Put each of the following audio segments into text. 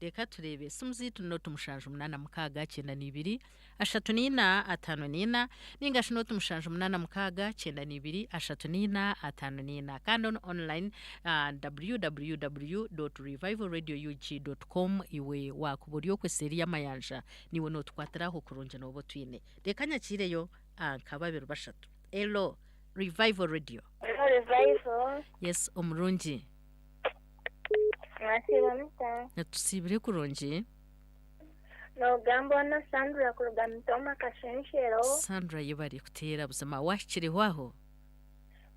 Reka tureebe esimu zaitu nooti 76 92 34 54 ninga shi nooti 76 92 34 54 kandi on online uh, www.revivalradioug.com iwe wakuba ori okwe seeri y'amayanja niiwe nootukwatira aho kurungi nooba otwine. Reka nyakiireyo ah, nka babiri bashatu. Elo Revival Radio. Hello Revival. Yes, omurungi. Mwasiiba muta? Tusiibire kurungi. Nogamba ona Sandra kuruga Mitooma Kashenshero. Sandra yebare kuteera buzima wahikireho aho?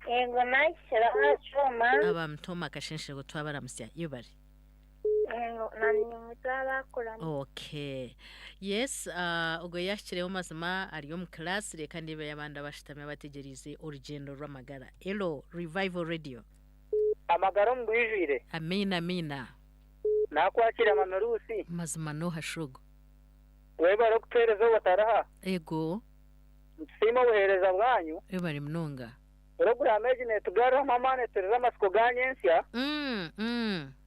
Yego nahikireho aha kyoma. Aba Mitooma Kashenshero twabaramutsya yebare. Yego na nimwe twabakuramya. Okay. Yes, uh, ogwo yahikireho mazima ari omu class reka ndeebeyo abandi abashutami abategyereize orugyendo rw'amagara. Hello, Revival Radio. Amagara omu bwijwire. Amiina amiina. Nakwakira Mami Ruusi. Mazima noha shogo. Webare okutuhereza obu otariha. Ego. Nitusiima obuhereza bwanyu. Webare munonga. Puroguraamu egi netugaruramu amaani etuhereza amatsiko ga nyentsya.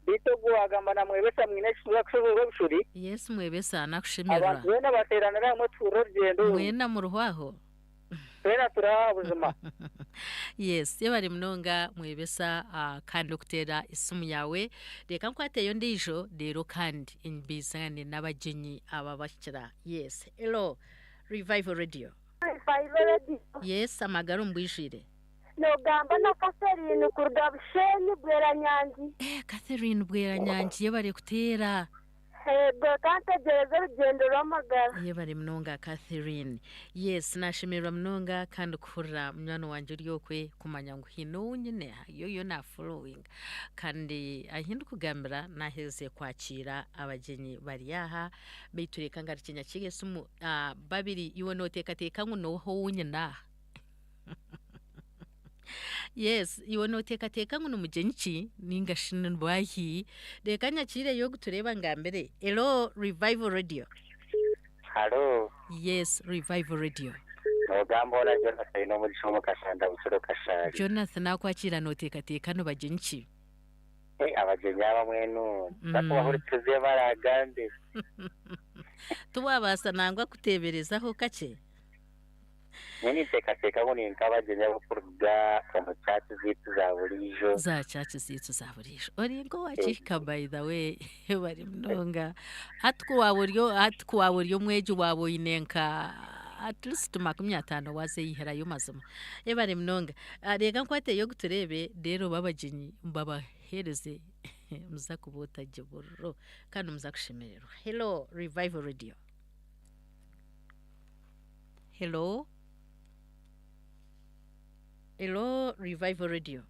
Beitu ogwo owagamba na Mwebesa mwine ekituza kushoboorora obushuri. Yes Mwebesa nakushemererwa. Abantu beena bateeranire hamwe tuhurire orugyendo oru. Mwena muriho aho? Twena turi aha buzima. Yes yebare munonga Mwebesa kandi okuteera esimu yaawe. Reka nkwateyo ondiijo reero kandi mbiizane n'abagyenyi aba abahikira. Yes hello Revival Radio. Revival Radio. Yes amagara omu bwijwire. Nogamba na Catherine kuruga Bushenyi Bweranyangi. Eh Catherine Bweranyangi yebare kuteera. Yego kantegyereze orugyendo rw'amagara. Yebare munonga Catherine. Yes nashemererwa munonga kandi kuhurira munywani wangye ori okwe kumanya ngu haine ou nyine yoyo na followinga kandi ahi ndikugambira naherize kwakiira abagyenyi bari aha beitu reka ngarukye nyakiire esimu babiri iwe noteekateeka ngu nooha ou nyine aha? Yes, iwe nooteekateeka ngu ni mugyenyi ki nainga shi ni bwahi? Reka nyakiireyo ogu tureeba ngambire. Hello, Revival Radio. Halo. Yes, Revival Radio. Nogamba ona Jonathan Ainomugisha omu Kashanda Busiro Kashari. Jonathan nakwakiira nooteekateeka ni bagyenyi ki? Eh, abagyenyi aba mbwenu bakubahurikiza ebi baragambe. Tiwabaasa nangwa kuteeberezaho kakye? Nyowe ninteekateeka ngu ni nk'abagyenyi abarikuruga omu church zaitu za buriijo. Za church zaitu za buriijo. Ori nk'owakihika by the way bari munonga. Hati ku waaba ori hati ku waaba ori omwegi waaba oine nka at least 50 waazeyihirayo mazima. Yebare munonga. Reeka nkwateyo ogu tureebe reero babagyenyi mbabaheereze muza kuboota gye buriro kandi muza kushemererwa. Hello Revival Radio. Hello? Hello, Revival Radio.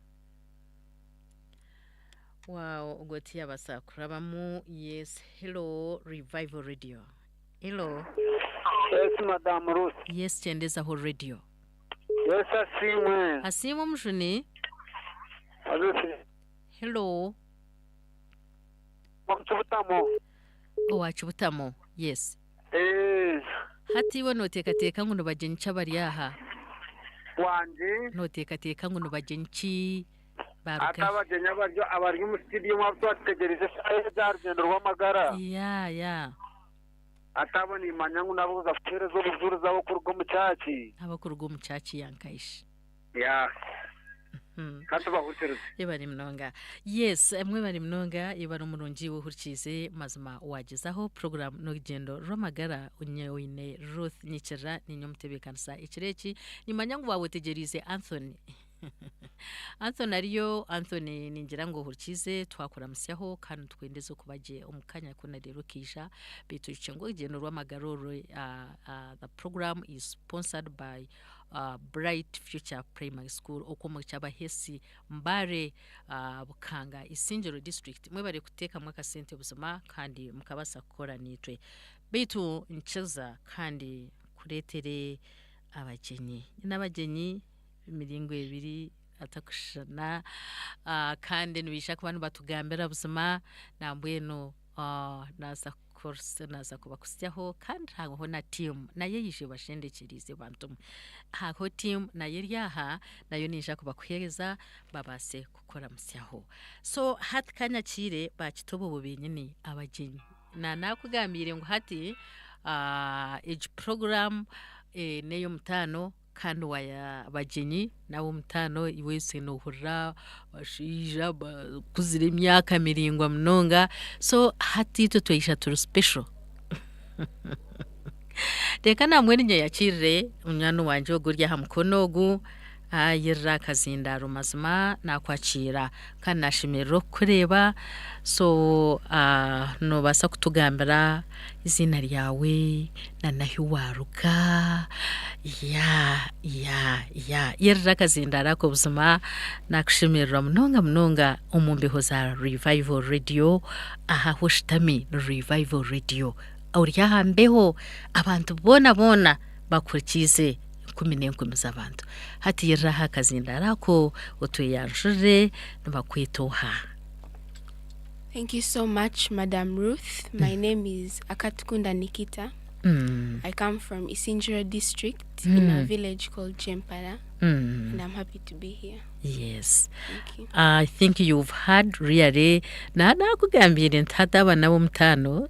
Wow, ogwo tiyabasa kurabamu. Yes, hello, Revival Radio. Hello. Yes, Madam Ruth. Yes, kyendezaho radio. Yes, asiimwe. Asiimwe omujuni. Ruth. Hello. Omu Kibutamo. Owa Kibutamo, yes. Eeh. Hati iwe nooteekateeka ngu ni bagyenyi ki abari aha? Wangi. Nooteekateeka ngu ni bagyenyi ki Hati baruga hi? abagyenyi abari abari omu studio abu twatutegyereize eshaaha egi aha rugyendo rw'amagara. Ya, ya. Hati abo nimmanya ngu n'abokuza kutuheereza obujurizi abokuruga omu kyaki. Abakuruga omu kyaki ya Nkaishi. Ya. Ka tubahurikirize. Yebare munonga. Yes, mwebare munonga, yebare omurungi iwe ohurikiize mazima wagyezaho program n'orugyendo rw'amagara onye oine Ruth Nyikirira ninye omutebeekanisa ekiro eki nimanya ngu waaba otegyereize Anthony Anthony ariyo Anthony ningira ngu ohurikiize twakuramutsyaho kandi nitukwendeza okuba gye omu kanya koona reero okaija beitu oijukye ngu orugyendo rw'amagara oru the program is sponsored by Bright Future Primary School okwo omuri Kyabahesi, Mbale, Bukanga, Isingiro District. Mwebare kuteekamu akasente buzima kandi mukabaasa kukora naitwe. Beitu nkiza kandi nkureetere abagyenyi. Nyine abagyenyi b'emiringo ebiri atakushushana kandi nibaija kuba nibatugambira buzima nambwenu naaza naaza kubakutsyaho kandi hariho na tiimu nayo eije ebashendekyereize bantu mwe. Hariho tiimu nayo eri aha nayo neija kubakuheereza babaase kukuramutsyaho. So hati ka nyakiire baakitobobo benyini abagyenyi. Na naakugambiire ngu hati egi puroguraamu n'ey'omutaano kandi abagyenyi n'ab'omutaano iwe wese noohurira abashaija bakuzire emyaka miraingwa munonga so hati itwe twaija turi special. Reka nambwenu nyeyakirire munywani wangye ogu ori aha mukono ogu ayerera akazindaaro mazima nakwakiira kandi nashemererwa okukureeba so nobaasa kutugambira eiziina ryawe na n'ahu waaruga ya ya ya yerera akazindaaro ako buzima nakushemererwa munonga munonga omu mbeho za Revival Radio aha ahu oshutami ni Revival Radio. Ori aha mbeho abantu boona boona bakuhurikiize enkumi n'enkumi z'abantu. Hati yirira aha kazindaaro ako otweyanjurire nibakweta oha? Thank you so much, Madam Ruth. My name is Akatukunda Nikita. I come from Isingiro district in a village called Chempara, and I'm happy to be here. Yes. Thank you. I think you've heard really na nakugambiire nti hati aba n'ab'omutaano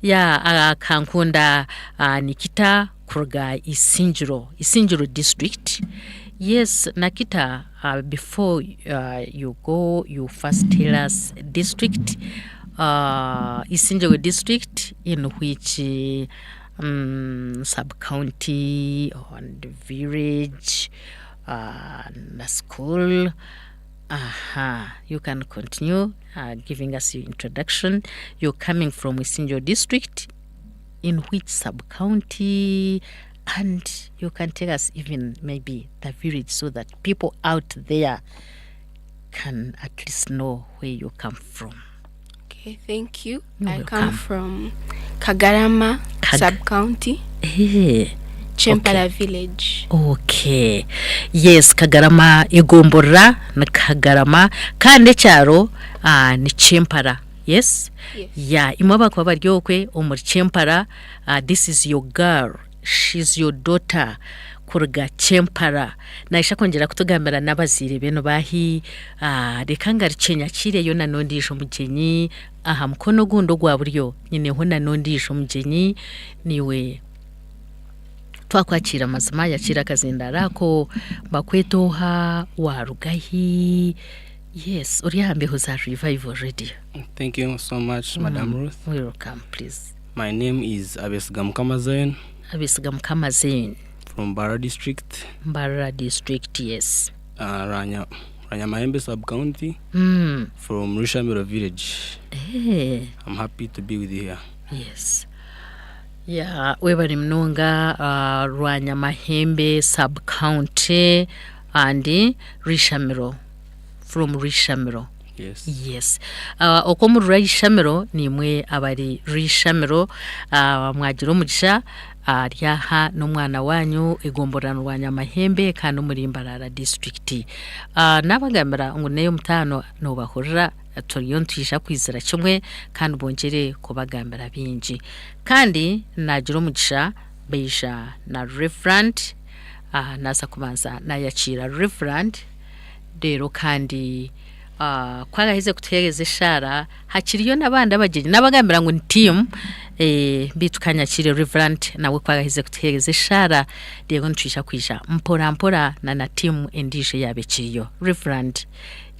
ya akankunda Nikita kuruga Isingiro, Isingiro district. Yes, Nakita, before you go, you first tell us district, Isingiro district in which sub-county and village na school. Aha, you can continue giving us your introduction. You're coming from Isingiro district, in which sub-county, and you can tell us even maybe the village so that people out there can at least know where you come from. Okay, thank you. You're I welcome. come from Kagarama sub-county, Chempara village. Okay. Yes, Kagarama egomborora ni Kagarama kandi ekyaro ni Chempara. Yes? Yes. Yeah, imwe abakuba bari okwe omuri Chempara, this is your girl. She's your daughter kuruga Chempara. Naija kwongyera kutugambira n'abazaire be nibaahi. Reka ngarukye nyakiireyo na n'ondiijo mugyenyi aha mukono ogundi ogwa buryo nyineho na n'ondiijo mugyenyi niiwe twakwakiira mazima yakiira akazindaaro ako bakweta oha waaruga hi yes ori aha mbeho za Revival Radio. Thank you so much, Madam Ruth. Welcome please. My name is Abesiga Mukama Zion Abesiga Mukama Zion. from Mbarara District. Mbarara District, yes. Rwanyamahembe Sub-County from Rushamiro Village. I'm happy to be with you here. Yes. Yeah, webare munonga Rwanyamahembe Sub-County and Rishamiro from Rishamiro. Yes. Yes. Okwo omuri Rwaishamiro nimwe abari Rwishamiro mwagira omugisha ari aha n'omwana wanyu egomborora Rwanyamahembe kandi omuri Mbarara district. Nabagambira ngu n'eyomutaano nobahurira turiyo nitwija kwizira kimwe kandi bongyere kubagambira bingi. Kandi nagira omugisha baija na Reverand, naaza kubanza nayakiira Reverand reero kandi ku araheze kutuheereza eshaara hakiriyo n'abandi abagyenyi nabagambira ngu ni tiimu beitu ka nyakiire Reverand nawe ku araheze kutuheereza eshaara reero nitwija kwija mpora mpora na na tiimu endiijo eyaaba ekiriyo. Reverand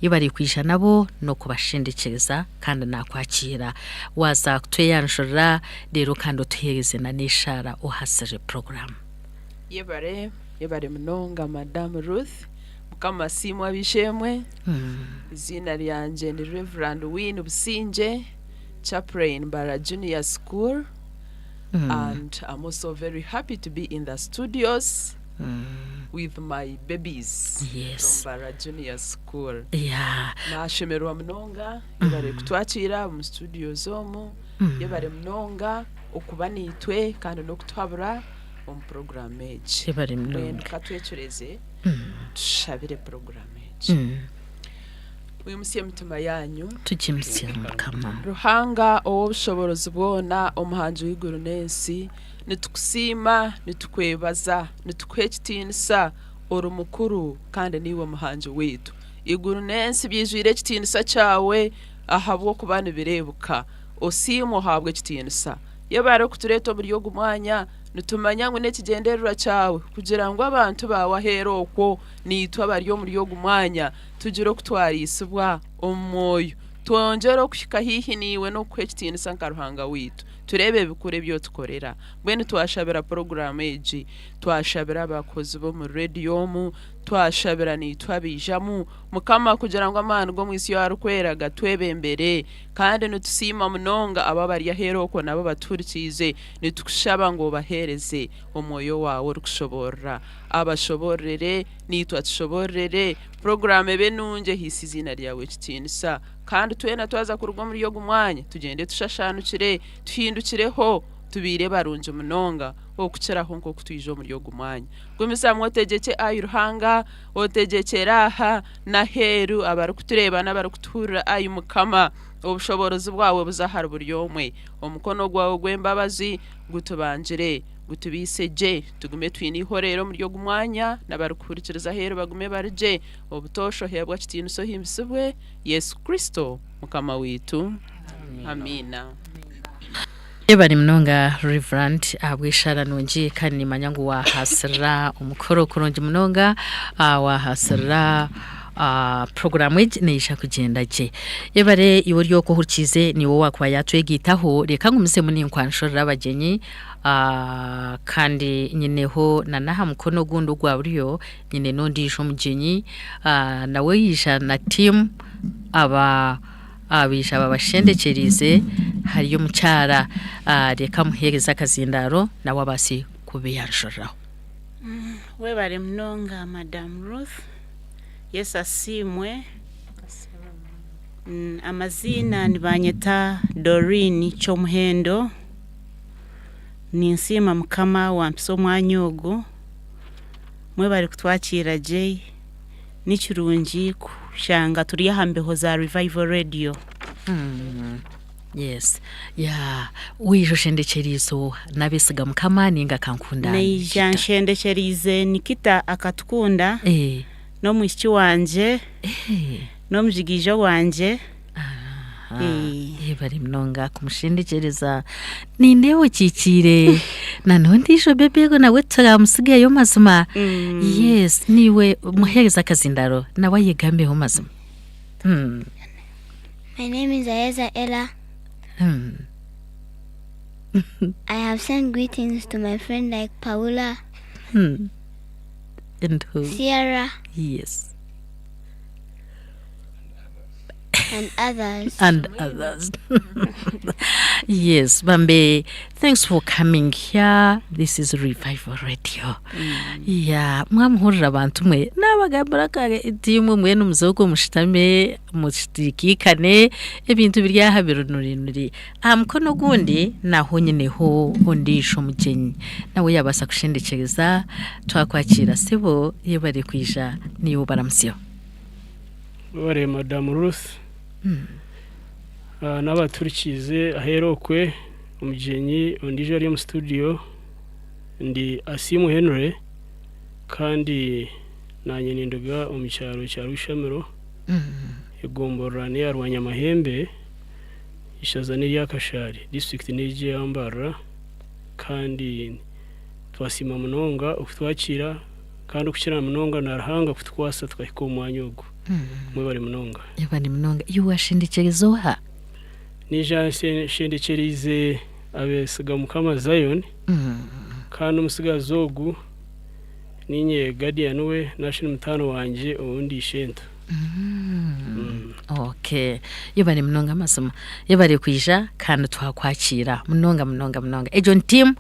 yebare kwija nabo n'okubashendekyereza kandi naakwakiira waaza kutweyanjurira reero kandi otuheereze na n'eshaara ohasire puroguraamu. Yebare, yebare munonga Madam Ruth. Mukama asiimwe ab'eishe-emwe. Eiziina ryangye ni Rev. Winnie Busingye, Chaplain Mbarara Junior School and I'm also very happy to be in the studios with my babies from Mbarara Junior School. Nashemererwa munonga, yebare kutwakiira omu studios omu, yebare munonga okuba naitwe kandi n'okutuhabura omu puroguraamu egi. Yebare Mbwenu munonga. ka twecureze tushabire puroguraamu egi. Mwimutsye emitima yaanyu. Tugimutsye Mukama. Ruhanga ow'obushoboorozi bwona, Omuhangi w'eiguru n'ensi, nitukusiima, nitukwebaza, nitukuha ekitiinisa, ori mukuru kandi niiwe Muhangi waitu. Eiguru n'ensi byijwire ekitiinisa kyawe, Ahabw'okuba nibireebuka. Osiimwe ohaabwe ekitiinisa. Yebare okutureeta omuri ogu mwanya. Nitumanya ngu n'ekigyendererwa kyawe kugira ngu abantu baawe aheeru okwo, naitwe abari omuri ogu mwanya, tugire oku twariisibwa omu mwoyo. Twongyere okuhika haihi naiwe n'okukuha ekitiinisa nka Ruhanga waitu. Tureebe ebikuru ebi otukorera. Mbwenu twashabira puroguraamu egi. Twashabira abakozi b'omuri rediyo omu. Twashabira naitwe abaijamu. Mukama kugira ngu amaani g'omwitsyo arikwera gatwebembere. Kandi nitusiima munonga abo abari aheeru okwo nabo batuhurikiize. Nitukushaba ngu obaheereze Omwoyo waawe orikushoboorora. Abashoboororere, naitwe atushoboororere. Puroguraamu ebe nungi ehaise eiziina ryawe ekitiinisa. Kandi twena twaza kuruga omuri ogu mwanya, tugyende tushashaanukire, tuhindukireho, tubaire barungi munonga okukiraho nk'oku twija omuri ogu mwanya. Gumizamu otegyekye, ai Ruhanga, otegyekyere aha n'aheeru abarikutureeba n'abarikutuhurira, ai Mukama. Obushoboorozi bwawe buze ahari buri omwe. Omukono gwawe gw'embabazi gutubangire, gutubaise gye, tugume twine eihoreero omuri ogu mwanya, n'abarikuhurikiriza aheeru bagume bari gye. Obutoosha oheebwe ekitiinisa ohimbisibwe Yesu Kristo Mukama waitu. Amiina. Yebare munonga Reverand ahabw'eshaara nungi kandi nimanya ngu wahasirira omukoro kurungi munonga wahasirira puroguraamu egi neija kugyenda gye. Yebare iwe ori okwo ohurikiize niiwe owaakuba yaatwegaitaho reka ngumizemu ninkwanshurira abagyenyi kandi nyineho na n'aha mukono ogundi ogwa buryo nyine n'ondiijo omugyenyi nawe yaija na tiimu aba Abaija babashendekyereize hariyo omukyara reka amuheereze akazindaaro nawe abaase kubeyanjuriraho. Webare munonga Madam Ruth. Yesu asiimwe. Amaziina nibanyeta Doreen Kyomuhendo. Ninsiima Mukama wampisa omwanya ogu. Mwebare kutwakiira gye. Ni kirungi kushanga turi aha mbeho za Revival Radio. Yes. Yeah. Waija oshendekyereize oha? N'abeesiga Mukama ninga Kankunda Naija Nikita? nshendekyereize Nikita Akatukunda Eh. n'omwishiki wangye Eh. n'omujigaijo wangye. Aha. Yebare munonga kumushendekyereza. Nindeeba okiikiire na n'ondiijo bebe nawe turamusigayo mazima. Yes, niiwe muheereza akazindaro nawe ayegambeho mazima. My name is Ayeza Ella. I have sent greetings to my friend like Paula, And who? Sierra, Yes. and others. And others. Yes, Bambe, thanks for coming here. This is Revival Radio. Yeah, mwamuhurira abantu mwe nabagambira kare tiimwe mwenu muzoke mushitame mushitikiikane ebintu biri aha birunurinuri. Aha mukono ogundi naho nyineho ondiijo omugyenyi nawe yabaasa kushendekyereza twakwakira sebo yebare kwija niiwe obaramutsyeho. Webare Madam Ruth n'abaturikiize aheeru okwe omugyenyi ondiijo ari omu studio ndi Asiimwe Henry kandi naanye ninduga omu kyaro kya Rwishamiro egomborora n'eya Rwanyamahembe eishaza n'erya Kashaari disiturikiti n'egyo eya Mbarara kandi twasiima munonga okutwakiira Kandi okukira munonga na Ruhanga kutukwasa tukahika omu mwanya ogu. Mwebare munonga. Mwebare munonga. Iwe washendekyereza oha? Naija nshendekyereize abesiga Mukama Zion, kandi omutsigazi ogu niinye guardian we nashi ni mutaani wangye ou ndi ishento. Okay. Yebare munonga mazima. Yebare kwija kandi twakwakira munonga munonga munonga. Egyo ni team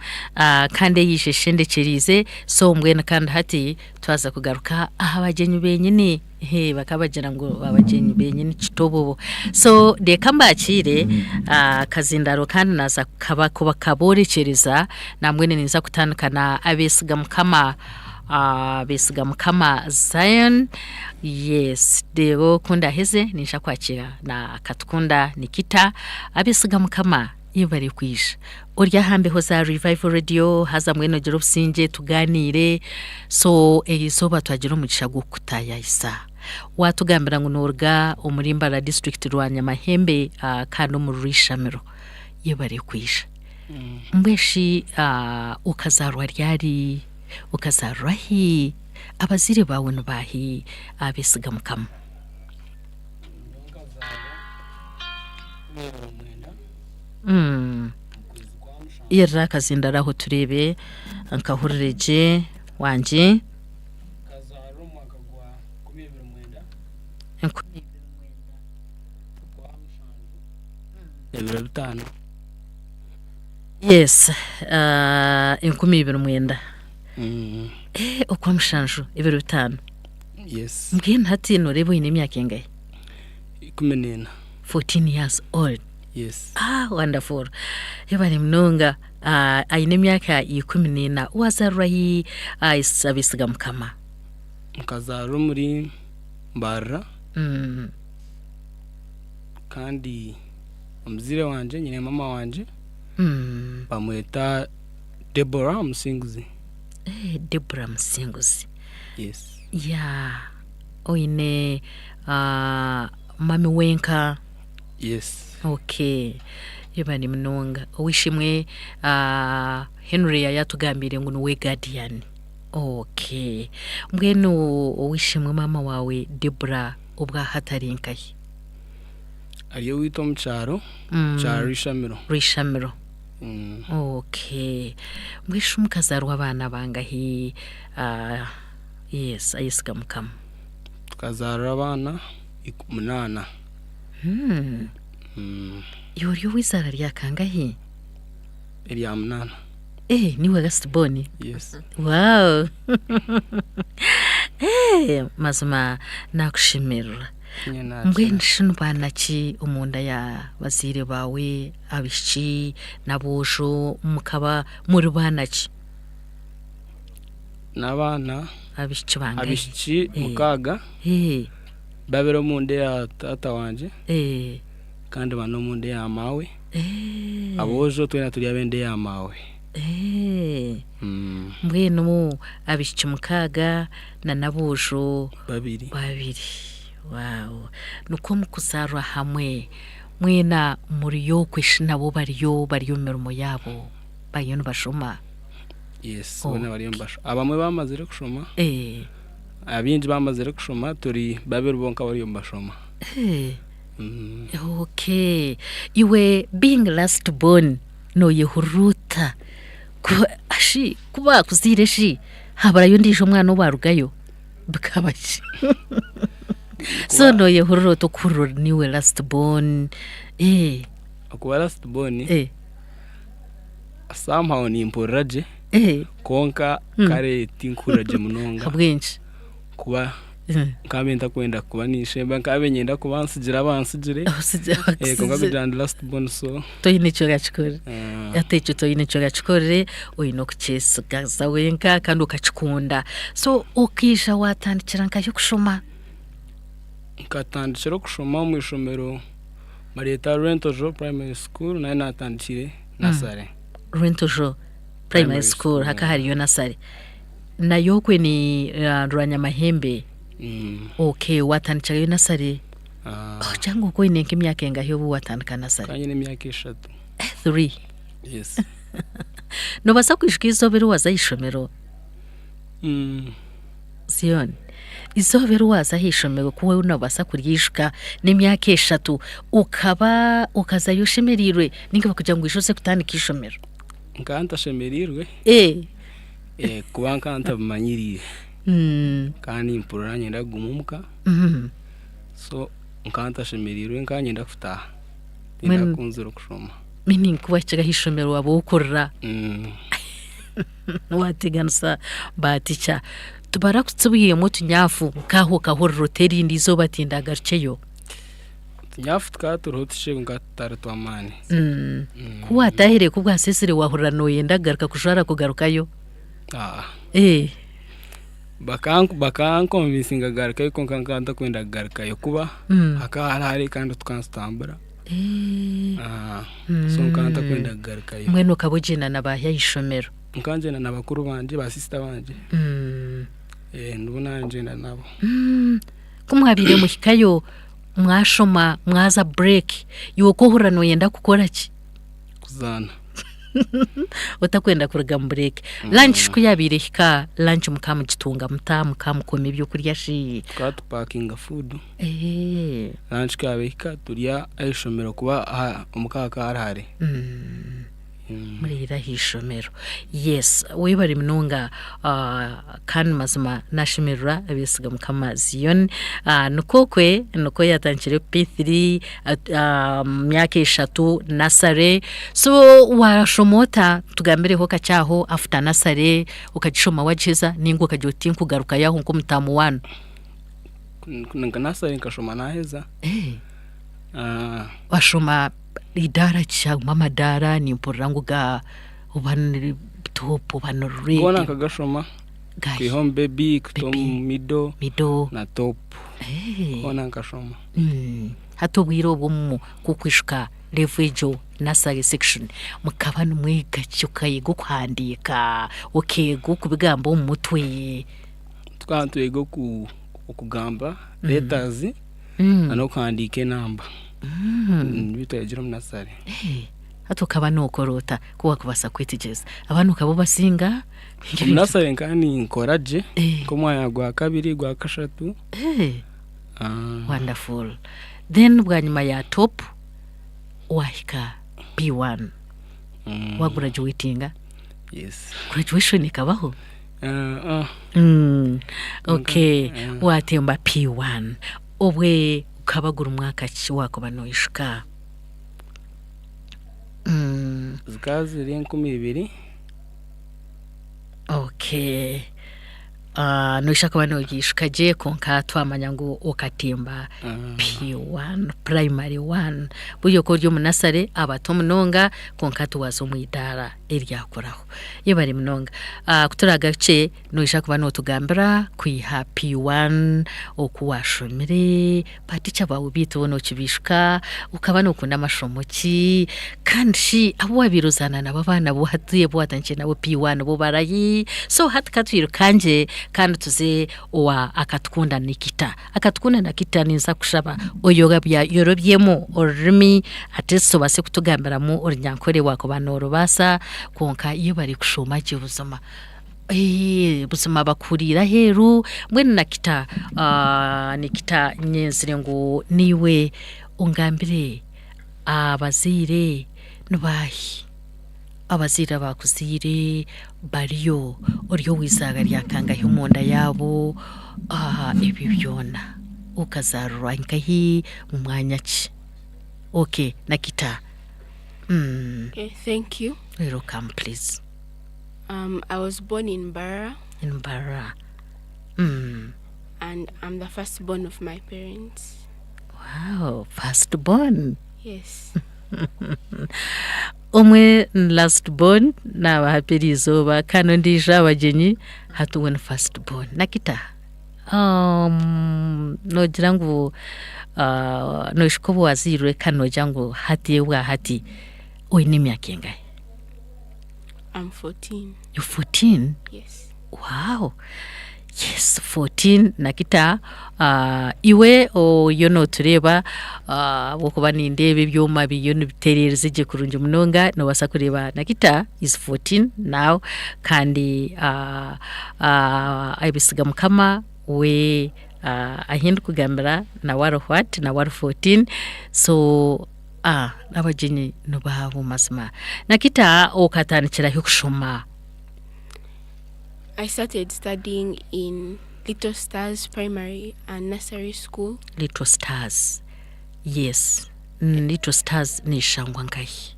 kandi eyiija eshendekyereize so mbwenu kandi hati twaza kugaruka aha bagyenyi benyini. Hee bakabagira ngu abagyenyi benyini kitobobo. So reka mbakiire akazindaro kandi naza kaba kukaborekyereza nambwenu ninza kutandika na abesiga Mukama Besiga Mukama Zion. Yes, reero ku ndaheze ninja kwakira na Katukunda Nikita. Abesiga Mukama yebare kwija. Ori aha mbeho za Revival Radio haza mbwenu ogire obusingye tugaaniire. So erizooba twagira omugisha gw'okukutaayayisa. Watugambira ngu noruga omuri Mbarara district Rwanyamahembe kandi omuri Rwishamiro. Yebare kwija. Mbwenu shi okazarwa ryari? Okazarwa hi? Abazaire baawe ni baahi? Abesiga Mukama. Yerera akazindaro aho tureebe nkahurire gye wangye. Ebiro bitaano. Yes, 2009. Okwa mushanju ebiro bitaano. Yes. Mbwenu hati noreeba oine emyaka engahi? 14. 14 years old. Yes. Ah, wonderful. Yebare munonga. Aine emyaka 14. Wazarwa hi Abesiga Mukama? Nkazarwa omuri Mbarara. Kandi omuzaire wangye nyine mama wangye bamweta Deborah Musinguzi. Deborah Musinguzi. Yes. Yeah. Oine mami wenka? Yes. Okay. Yebare munonga. Owishimwe Henry yayatugambire ngu niwe guardian. Okay. Mbwenu owishimwe mama wawe Deborah obwaha ari nkahi? Ari owaitu omu kyaro kya Rwishamiro. Rwishamiro. Okay. Mbwenu shi mukazarwa abaana bangahi? Yes, ayesiga Mukama. Tukazarwa abaana 8. Iwe ori ow'eizaara rya kangahi? Erya 8. Niwe last born? Yes. Wow. Mazima nakushemererwa. Mbwenu shi nibaana ki omunda ya bazaire baawe, abaishiki n'aboojo mukaba muri baana ki? N'abaana abaishiki bangahi? Abaishiki 6. Babiri omunda ya taata wangye. Kandi bana omunda ya maawe. Aboojo twena turi ab'enda ya maawe. Mbwenu abaishiki 6 na n'aboojo babiri. Babiri. Wow. Nikwo mukuzarwa hamwe mwena muriyo kweshi nabo bariyo bari omu mirimo yaabo bariyo nibashoma. Yes, boona bariyo nibashoma. Abamwe bamazire kushoma. Abingi bamazire kushoma, turi babiri bonka bariyo nibashoma. Okay. Iwe being last born noyehurira ota? Ashi kuba bakuzaire shi haburayo ondiijo omwana owarugayo bikaba ki? So noyehurira ota okuhurira ori niiwe last born? Okuba last born somehow nimpurira gye kwonka kare tinkuhurira gye munonga. Ahabw'enki? Kuba nkabe ntakwenda kuba ninshemba, nkabe niinyenda kuba nsigire abansigire. Kwonka kugira ndi last born so. Toine eki orakikora. Hati ekyo toine eki orakikorere, oine okukyesigaza wenka kandi okakikunda. So okaija watandikira nkahi okushoma? Nkatandikira okushoma omu ishomero baryeta Rwentojo Primary School nayo natandikire nursery. Rwentojo Primary School hakaba hariyo nursery. Nayo okwe ni Rwanyamahembe? Okay, watandikirayo nursery? Cyangwa okaba oine nk'emyaka engahi obu watandika nursery? Nkaba nyine emyaka 3. 3? Yes. Nobaasa kwijuka eizooba eri waaza aha ishomero? Zion, eizooba eri waaza aha ishomero ku waaba noobaasa kuryijuka n'emyaka 3, okaba okazayo oshemereirwe nainga bakugira ngu ija oze kutandika ishomero? Nkaba ntashemereirwe. Kuba nkaba ntabimanyiriire. Nkaba nimpurira niinyenda kuguma omuka. So nkaba ntashemereirwe nkaba niinyenda kutaaha. Tindakunzire kushoma. Meaning ku wahikire aha ishomero waaba ow'okurira. Waateganisa ba teacher. Tibarakutsibwiremu otunyafu nk'aho okahurira oti erindi izooba tindagarukyeyo? Otunyafu tukaba turiho tukye kwonka tutari tw'amaani. Ku waatahire ku bwaseesire waahurira nooyenda kugaruka kujwara kugarukayo? Bakankonvinsinga kugarukayo kwonka nkaba ntakwenda kugarukayo kuba hakaba hari hare kandi tukaba nitutambura. So nkaba ntakwenda kugarukayo. Mbwenu okaba ogyenda na baahi aha ishomero? Nkaba ngyenda na bakuru bangye, ba sister bangye. Nibo naaba ngyenda nabo. Ku mwabaire muhikayo mwashoma mwaza break, iwe okahurira nooyenda kukora ki? Kuzaana. Otakwenda kuruga mu break. Lunch ku yaabaire ehika, lunch mukaba mugitunga muta? Mukaba mukoma ebyokurya shi? Tukaba tupakinga food. Lunch ku yaabaire ehika turya aha ishomero kuba omuka hakaba hari hare. Muriire aha ishomero. Yes, webare munonga kandi mazima nashemererwa abesiga mukama Zion. Nikwo okwe nikwo yatandikire P3 myaka eshatu nursery. So washoma ota? Tugambireho kakye aho after nursery okagishoma wagiheza ninga okagira oti tinkugarukayo aho nk'omu term one? Nka nursery nkashoma naheza. Washoma idaara ki? Harimu amadaara nimpurira ngu ga oba ni top oba ni red. Goona nkagashoma kwiha omu baby kuta omu middle na top hoona nkashoma. Hati obwire obwo ku okwijuka level egyo nursery section mukaba nimwega ki? Okayega okuhandiika, okeega okubigamba omu mutwe? Tukaba nitwega okugamba letters na n'okuhandiika enamba. Nibyo twayegire omu nursery. Hati okaba nookora ota ku waakubaasa kwetegyereza? Abaana okaba obasinga? Omu nursery nkaba ninkora gye nk'omwanya gwa kabiri, gwa kashatu. Wonderful. Then bwanyima ya top waahika P1. Waagurajuwetinga? Yes. Graduation ekabaho? Okay, waatemba P1. Obwe gukaba guri mwaka ki waakuba noishuka? Zikaba ziri 2000. Okay. Noija kuba nogiishuka gye kwonka twamanya ngu okatemba P1, primary one. Buriya oku ori omu nursery abato munonga kwonka tiwaaza omu idaara eryakuraho. Yebare munonga. Ku turaagarukye noija kuba nootugambira kwiha P1 oku waashomire, ba ticha baawe beitu bo nookibaishuka, okaba nookunda amashomo ki, kandi shi abu waabaire ozaana nabo abaana bu hati abu waatandikire nabo P1 bo barahi? So hati ka twirukangye kandi tuze owa Akatukunda Nikita. Akatukunda Nikita ninza kukushaba oyorobyemu orurimi at least obaase kutugambiramu Orunyankore waakuba noorubaasa kwonka yebare kushoma gye buzima. Buzima bakuhuriire aheeru mbwenu Nakita Nikita nyenzire ngu naiwe ongambire abazaire nibaahi? Abazaire abaakuzaire bariyo? Ori ow'eizaaga rya kangahi omunda yaabo? Ebyo byona. Okazaarirwa nkahi? Mu mwanya ki? Okay Nakita. Okay, thank you. Welcome please. I was born in Mbarara. In Mbarara. And I'm the first born of my parents. Wow, first born. Yes. Omwe ni last born naaba happy eriizooba kandi ondiijo abagyenyi hati we ni first born. Nakita, noogira ngu noishuka obu waazairwe kandi noogira ngu hati obwahati oine emyaka engahi? I'm 14. You're 14? Yes. Wow. Yes, 14 Nakita. Iwe oriyo nootureeba ahabw'okuba nindeeba ebyoma biriyo nibitereereza gye kurungi munonga, noobaasa kureeba Nakita is 14 now kandi ebisiga Mukama we ahi ndikugambira nawe ari what? Nawe ari 14 so Abagyenyi nibaabo mazima. Nakita okatandikira hi kushoma? I started studying in Little Stars Primary and Nursery School. Little Stars, yes. Little Stars neshangwa nkahi?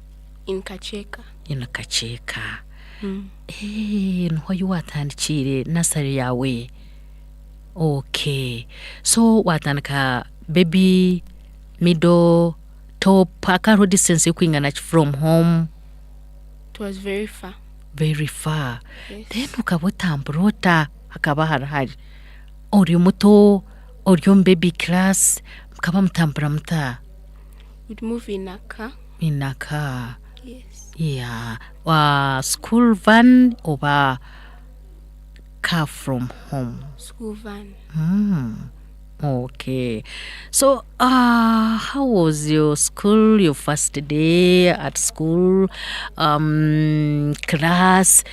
In Kakyeka. In Kakyeka. Eeh niho ahi watandikiire nursery yaawe? Okay. So watandika baby middle, top hakaba hariho distance erikwingana ki from home? It was very far. Very far. Yes. Then okaba otambura ota? Hakaba hari hare. Ori muto, ori omu baby class, mukaba mutambura muta? We'd move in a car. In a car. Yes. Yeah. School van oba car from home? School van. Okay. So, how was your school, your first day at school, class?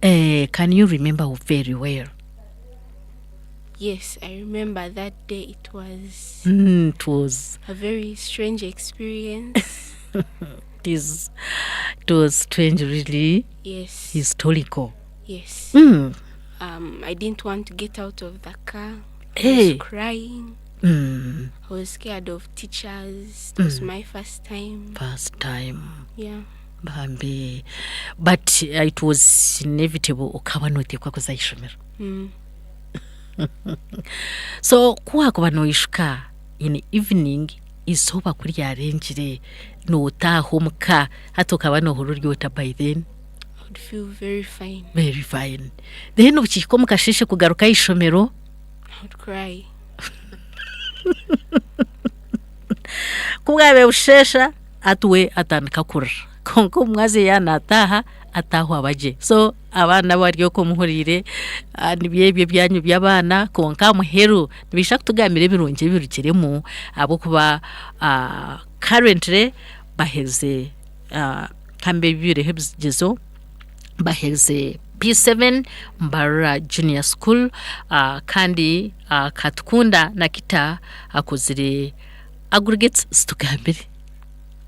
Can you remember very well? Yes, I remember that day. It was It was a very strange experience. It was strange, really. Yes. Historical. Yes. I didn't want to get out of the car. I Hey. was crying. I was scared of teachers. It was my first time. First time. Yeah. Bambi. But it was inevitable okaba noteekwa kuza ishomero. So ku wakuba noishuka in evening izooba ku ryarengire nootaaha omuka hati okaba noohurira ori ota by then? I would feel very fine. Very fine. Then obukihika omu kasheeshe kugaruka aha ishomero? I would cry. Ku bwabaire busheesha hati we atandika kurira. Kwonka omu mwazyo yaaba naataaha, ataahwa aba gye. So abaana bari okwo muhuriire, nibyo ebyo ebyanyu by'abaana kwonka aha muheru nibaija kutugambira ebirungi ebirugiremu ahabw'okuba currently baherize kambe bibiireho ebigyezo baherize P7 Mbarara Junior School kandi Katukunda Nakita akozire aggregates zitugambire.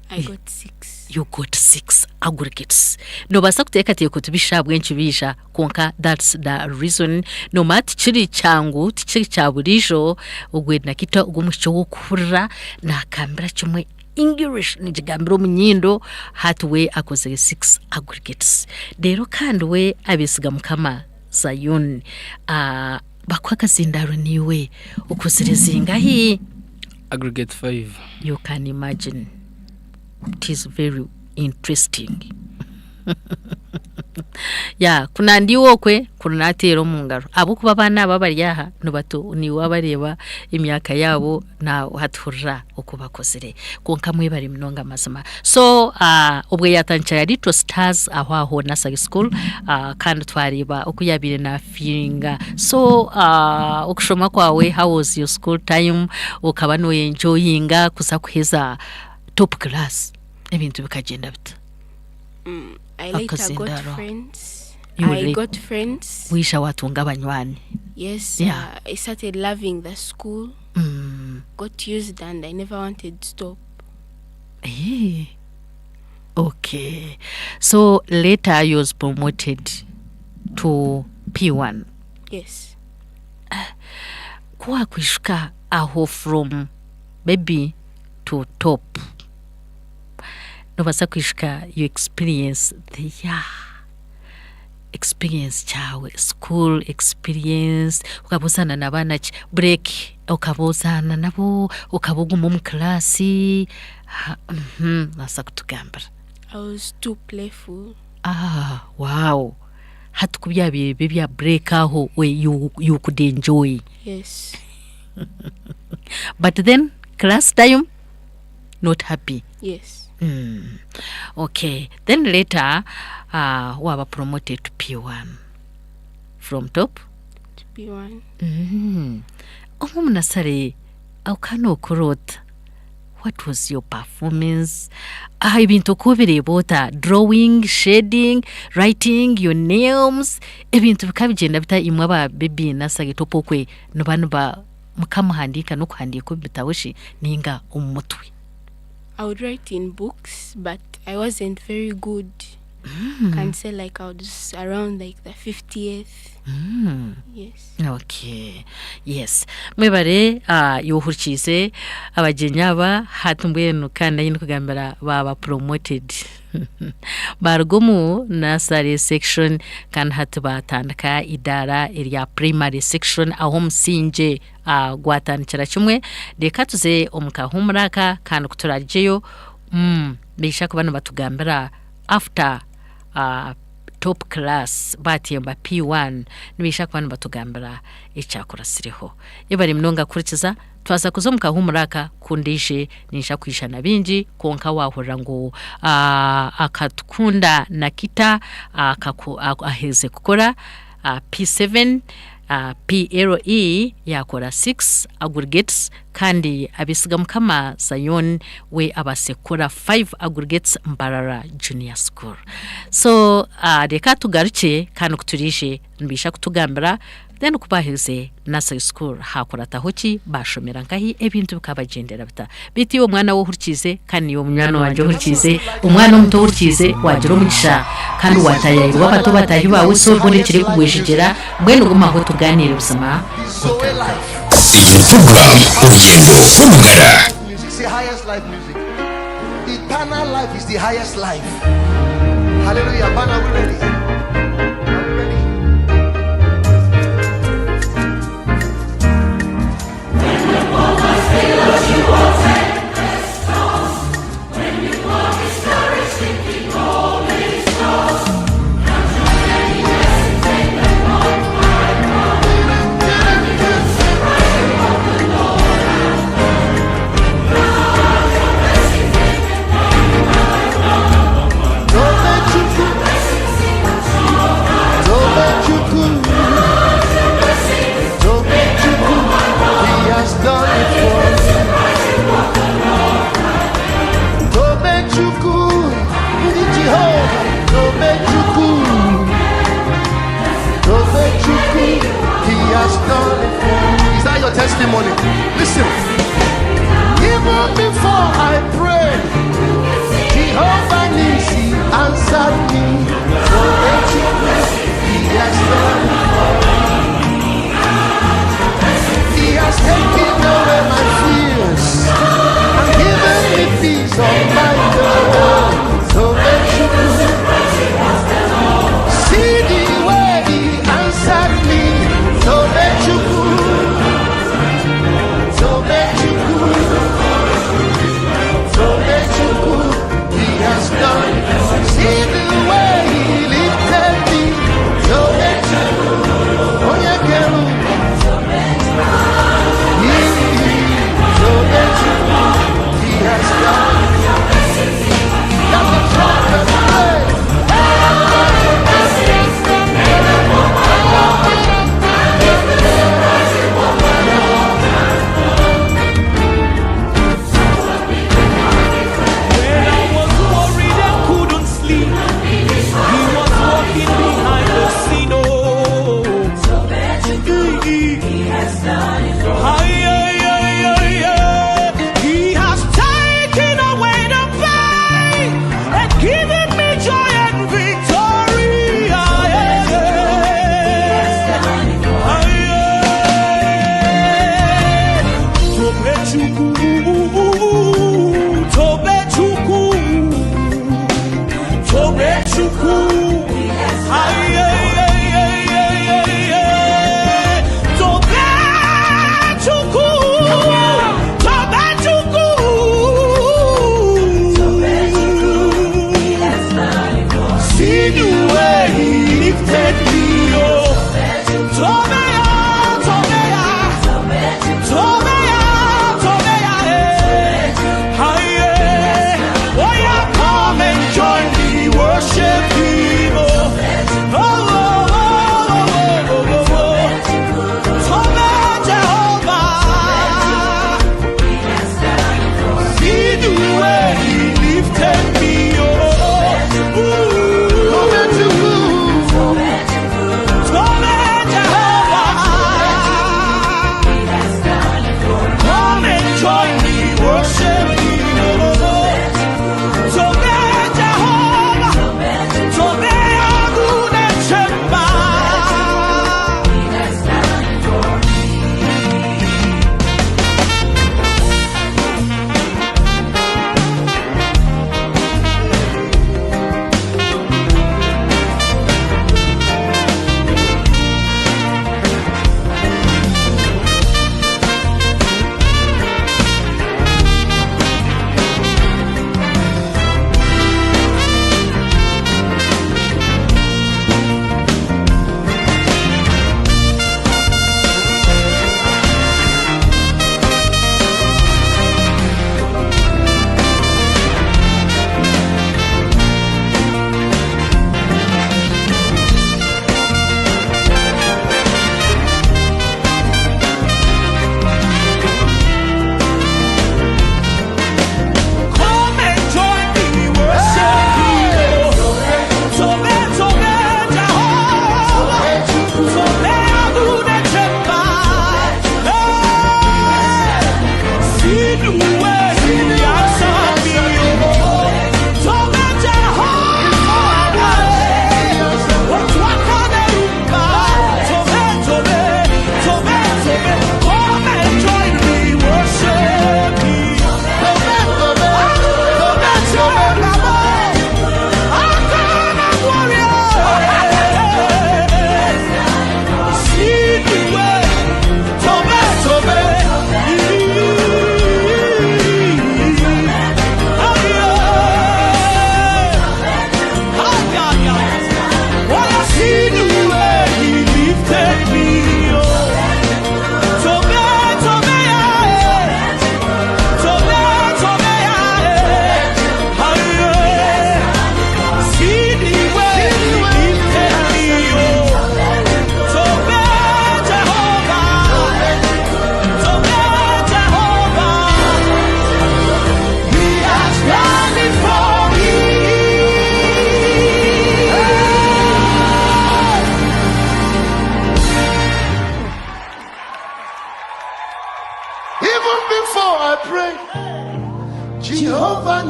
I got 6. You got 6 aggregates. Noobaasa kuteekateeka oti bisha ahabw'enki biija kwonka that's the reason. Noomanya tikiri kyangu, tikiri kya buriijo ogwe Nakita ogwo omwishiki ow'okuhurira naagambira kimwe English nigigambira omu nyindo hati we akozire 6 aggregates. Reero kandi we abeesiga Mukama Zayoni bakuhe akazindaaro naiwe okozire zingahi? Aggregate 5. You can imagine. It is very interesting. Ya ku nandiiwe okwe kuri nateera omu ngaro ahabw'okuba abaana aba abari aha ni bato niiwe wabareeba emyaka yaabo na hati hurira oku bakozire kwonka mwebare munonga mazima. So obwe yaatandikira Little Stars aho aho nursery school kandi twareeba oku yaabaire naafiiringa. So okushoma kwawe how was your school time okaba noyenjoyinga kuza kuheza top class ebintu bikagyenda bita? I later got Akazindaaro. friends. You I got friends. Waija waatunga abanywani. Yes, I started loving the school. Got used and I never wanted to stop. Okay. So later you was promoted to P1. Yes. Ku waakwishuka aho from baby to top, noobaasa kwishuka your experience there, experience kyawe, school experience, okaba ozaana na baana ki, break okaba ozaana nabo, okaba oguma omu class, noobaasa kutugambira. I was too playful. Ah, wow. Hati ku byabaire biri ebya break aho you could enjoy. Yes. But then class time not happy. Yes. Okay. Then later waba promoted to P1 from top to P1. Omu munasare okaba nokora ota? What was your performance? Ebintu oku obireeba ota? Drawing, shading, writing your names, ebintu bikaba bigyenda bita imwe aba baby nursery top okwe niba niba mukamuhandiika n'okuhandiika omu bitabo shi ninga omu mutwe? I would write in books, but I wasn't very good. Can say like I was around like the 50th. Yes. Okay. Yes. Mwebare yohurikiize abagyenyi aba hati mbwenu kandi ahi ndikugambira baaba promoted. Baruga omu nursery section kandi hati baatandika idaara erya primary section ahu omusingye gwatandikira kimwe. Reka tuze omu kahuumuro aka kandi ku turarugyeyo nibaija kuba nibatugambira after top class baatemba P1 nibaija kuba nibatugambira ekyakuratsireho. Yebare munonga kuhurikiza twaza kuza omu kahuumuro aka ku ndiije niija kwija na bingi kwonka waahurira ngu Akatukunda Nakita aherize kukora P7. PLE yakora 6 aggregates kandi abesiga mukama Zion we abase kukora 5 aggregates Mbarara Junior School. So reka tugaruke kandi kuturije nibisha kutugambira then kubaheze nursery school hakurataho ki bashomera nkahi ebintu bikabagendera bita biti omwana wo hurikize kandi niyo munywani wanje ohurikize omwana omuto ohurikize wagira omugisha kandi watayayirwa abato batahi bawe so mbone kiri kugwejegera mbwenu gumaho tuganire ubuzima. Iyi program urugendo rw'amagara. Music, say highest life music. Eternal life is the highest life. Hallelujah. Man, are we ready? Are we ready? Is that your testimony? Listen. Even before I prayed, Jehovah Nissi answered me. He has done it for me. He has taken away my fears and given me peace of mind. See the way he answered me. He has done. See the way he lifted me. Oh yeah, He has done. That's the trumpet play. When I was worried and couldn't sleep, he was walking behind the scene. Oh, Aye, aye, aye, aye, aye. He has taken away the pain and given me joy and victory. Aye, aye, aye. Tobechukwu, Tobechukwu, Tobechukwu. Aye, aye, aye, aye, aye, aye. Tobechukwu, Tobechukwu. See the way he lifted me, oh. Tobeya, Tobeya, Tobeya, Tobeya, eh. Aye, eh. Oh, yeah, come and join me, worship him, oh. Oh, oh, oh, oh, oh, oh, oh. Tobe Jehovah. See the way he lifted me, oh. Ooh. Tobe Jehovah. Come and join me, worship him, oh. Tobe Jehovah. Tobe Agunechemba.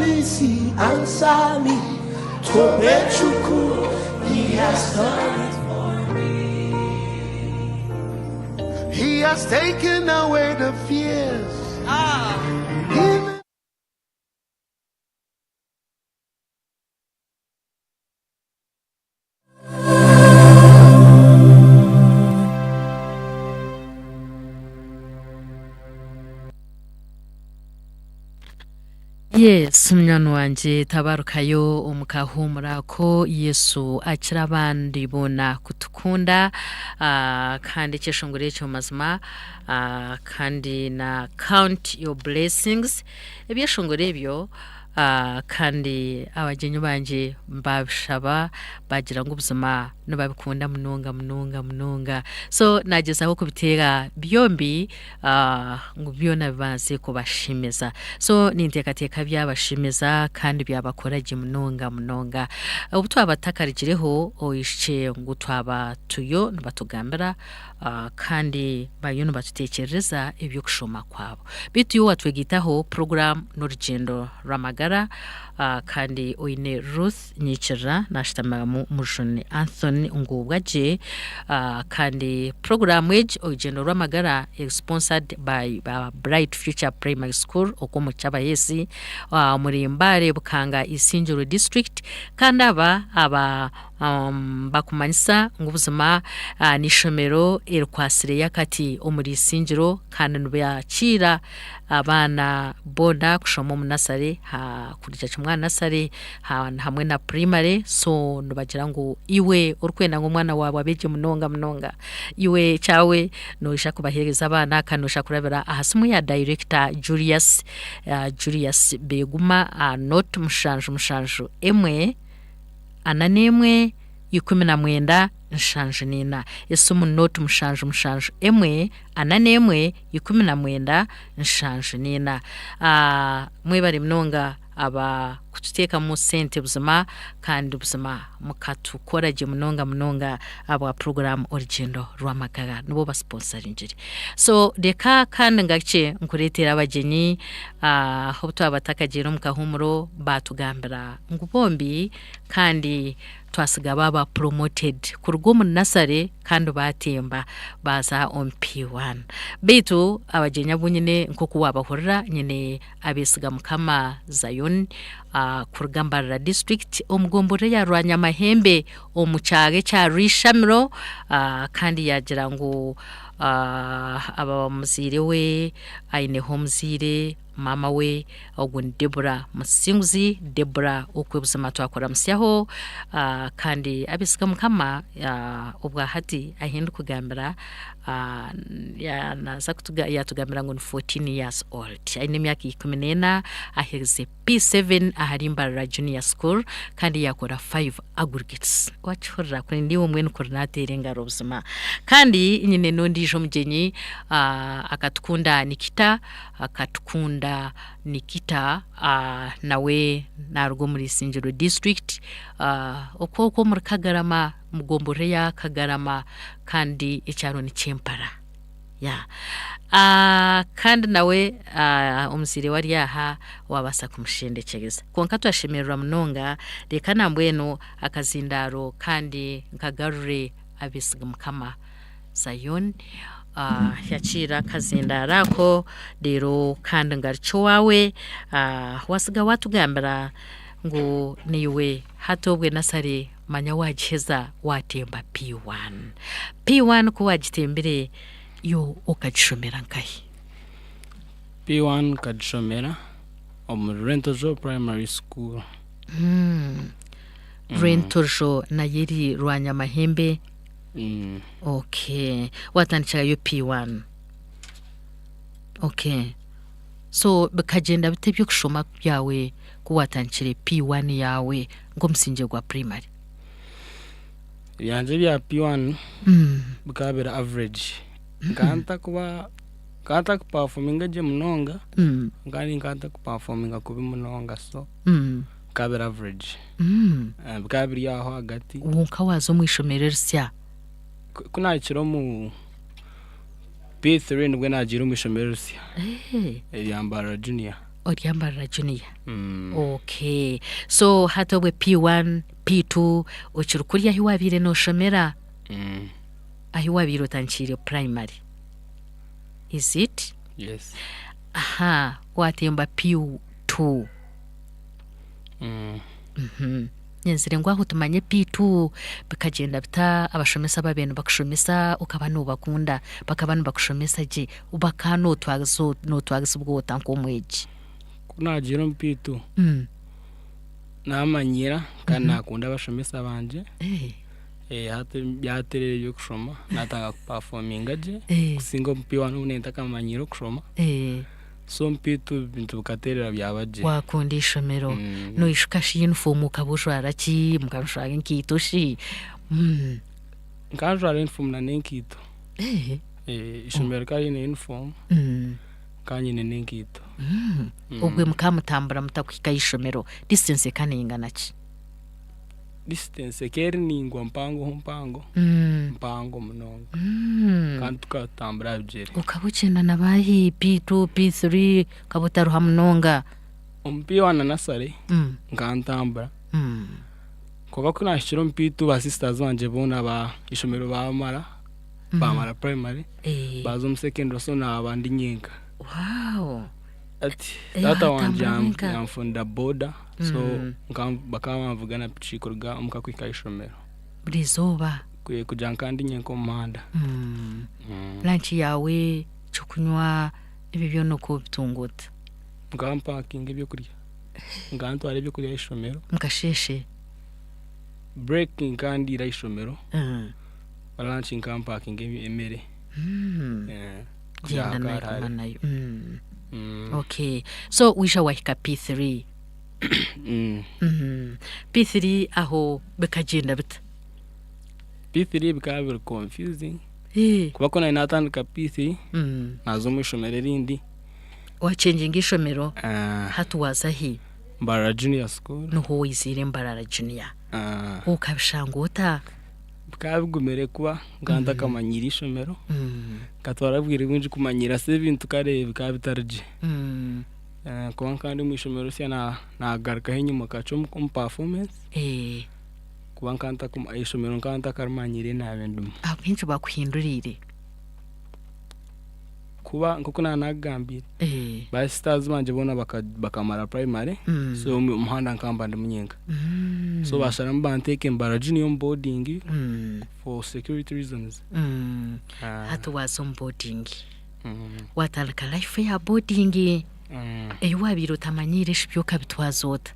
knees, he answer me. Tobechukwu, he has done it for me. He has taken away the fears. He Yes, munywani wangye tabarukayo omu kahuumuro ako Yesu akira abandi boona kutukunda ah, kandi ekyeshongoro ekyo mazima ah, kandi na count your blessings ebyeshongoro ebyo ah, kandi abagyenyi bangye babishaba bagira ngu buzima nibabikunda munonga munonga munonga so nagyezaho kubiteera byombi ngu byona bibaase kubashemeza. So ninteekateeka byabashemeza kandi byabakora gye munonga munonga. Obu twaba tutakarugireho oishukye ngu twaba turiyo nibatugambira kandi bariyo nibatuteekyerereza eby'okushoma kwabo. Beitu iwe waatwegaitaho, puroguraamu n'orugyendo rw'amagara kandi oine Ruth Nyikirira naashutamiramu Mujuni Anthony Ngubwagye kandi puroguraamu egi Orugyendo rw'Amagara eri sponsored by Bright Future Primary School okw'omu Kyabaheesi omuri Mbale Bukanga Isingiro District kandi aba aba bakumanyisa ngu buzima n'eishomero erikwatsireyo akati omuri Isingiro kandi nibakiira abaana boona kushoma omu nasare kurugira kimwe aha nasare hamwe na purayimare so nibagira ngu iwe orikwenda ngu omwana waawe abe gye munonga munonga iwe ekyawe noija kubaheereza abaana kandi noija kurabira aha simu ya dayirekita Julius, Julius Beguma aha nooti mushanju mushanju emwe ana n'emwe 19 74. Esimu nooti mushanju mushanju emwe 41 19 74. Mwebare munonga aba kututeekamu sente buzima kandi buzima mukatukora gye munonga munonga ahabwa puroguraamu Orugyendo rw'Amagara. Nibo basiponsaringire. So reka kandi ngarukye nkureetere abagyenyi obu twaba tutakagiire omu kahuumuro baatugambira ngu bombi kandi twasiga baaba promoted kuruga omu nursery kandi baatemba baaza omu P1. Beitu abagyenyi abu nyine nk'oku waabahurira nyine abeesiga Mukama Zion kuruga Mbarara district omu gomborora eya Rwanyamahembe omu kyaro ekya Rwishamiro kandi yaagira ngu aba muzaire we aineho omuzaire Maama we ogwo ni Debora Musinguzi. Debora okwe buzima twakuramutsyaho kandi abesiga Mukama obwahati ahi ndikugambira yatugambira ngu ni 14 years old aine emyaka 14 aherize P7 ahari Mbarara Junior School kandi yakora 5 aggregates. Wakihurira kuri ndiiwe mbwenu kuri nateera engaro buzima. Kandi nyine n'ondiijo omugyenyi akatukunda Nikita Akatukunda Nikita nawe naruga omuri Isingiro district okwo okwo omuri Kagarama omu gomborora eya Kagarama kandi ekyaro ni Kyempara yeah kandi nawe omuzaire we ari aha wabaasa kumushendekyereza. Kwonka twashemererwa munonga reka nambwenu akazindaaro kandi nkagarure Abeesiga Mukama Zayoni yakiira akazindaaro ako reero kandi ngarukye owaawe watsiga waatugambira ngu naiwe hati obwe nasare manya waagiheza waatemba P1. P1 ku waagitembire yo okagishomera nkahi? P1 nkagishomera omuri Rwentojo Primary School. Rwentojo nayo eri Rwanyamahembe? Okay. Watandikirayo P1. Okay. So bikagyenda bita eby'okushoma byawe ku watandikire P1 yaawe nk'omusingye gwa primary? Ebyangye ebya P1 bikaba biri average. Nkaba ntakuba nkaba ntakupafominga gye munonga kandi nkaba ntakupafominga kubi munonga so bikaba biri average. Bikaba biri aho ahagati. Kwonka waaza omu ishomero erisya? Ku naahikire omu P3 nibwo naagiire omu ishomero erisya erya Mbarara Junior. Ori aha Mbarara Junior. Okay. So hati obwe P1, P2 okiri kuriya ahi waabaire nooshomera? Ahi waabaire otandikiire primary. Is it? Yes. Aha, waatemba P2. Nyenzire ngu aho tumanye P2 bikagyenda bita abashomesa abaabaire nibakushomesa okaba noobakunda, bakaba nibakushomesa gye, bakaba nootwarizibwa ota nk'omwegi? Ku naagiire omu P2, naamanyiira kandi naakunda abashomesa bangye, hati byatereera eby'okushoma, naatandika kupafominga gye kusinga omu P1 obu naaba ntakamanyiire okushoma. So omu P2 ebintu bikateerera byaba gye. Waakunda eishomero. Noishuka shi yunifoomu okaba ojwara ki? Mukaba mujwara enkaito shi? Nkaba njwara yunifoomu na n'enkaito. Eishomero rikaba riine yunifoomu, nkaba nyine n'enkaito. Obwe mukaba mutambura muta kuhika aha ishomero? Distance ekaba neingana ki? Distance ekaba eri ningwa mpango ho mpango, mpango munonga kandi tukatambura aha bigyere. Okaba ogyenda na baahi P2, P3 okaba otaruha munonga? Omu P1 na nasare nkaba ntambura kwonka ku naahikire omu P2 ba sisters bangye boona ba ishomero baamara, baamara primary baaza omu secondary so naaba ndi nyenka. Wow! Ati taata wangye yanfundira boda so bakaba banvuga na piki kuruga omuka kuhika aha ishomero. Buri izooba? Kugira ngu nkaba ndi nyenka omu muhanda. Lunch yaawe, ekyokunywa ebyo byona okaba obitunga ota? Nkaba mpakinga ebyokurya. Nkaba ntwara ebyokurya aha ishomero. Mukasheeshe? Break nkaba ndiira aha ishomero, lunch nkaba mpakinga emere. Gyenda nayo guma nayo. Okay so waija wahika P3. P3 aho bikagyenda bita? P3 bikaba biri confusing kuba ku nari natandika P3 naza omu ishomero erindi. Wachenjinga ishomero hati waza hi? Mbarara Junior School. Niho waiziire Mbarara Junior. Okabishanga ota? Bikaba bigumire kuba nkaba ntakamanyiire ishomero, nkatwara obwire bwingi kumanyiira so ebintu kare bikaba bitari gye. Kuba nkaba ndi omu ishomero risya nagarukaho enyima kakye omu performance, kuba ishomero nkaba ntakarimanyiire naaba ndimu. Ahabw'enki bakuhinduriire? Kuba nk'oku naaba naakugambire, ba sisters bangye boona bakamara primary, so omu muhanda nkaba mba ndimu nyenka. So basharamu banteeka Mbarara Junior omu boarding for security reasons. Hati waaza omu boarding, waatandika life eya boarding ei waabaire otamanyiire shi byo okabitwaza ota?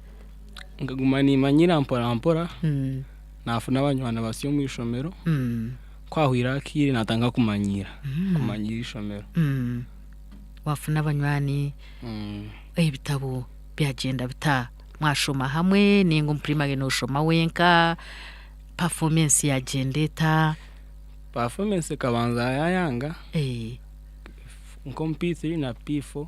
Nkaguma nimanyira mpora mpora, naafuna abanywani basya omu ishomero. Ku hahwire akaire naatandika kumanyiira, kumanyiira eishomero. Waafuna abanywani, ebitabo byagyenda bita? Mwashoma hamwe nainga omu primary nooshoma wenka? Performance yaagyenda eta? Performance ekabanza yaayanga nk'omu P3 na P4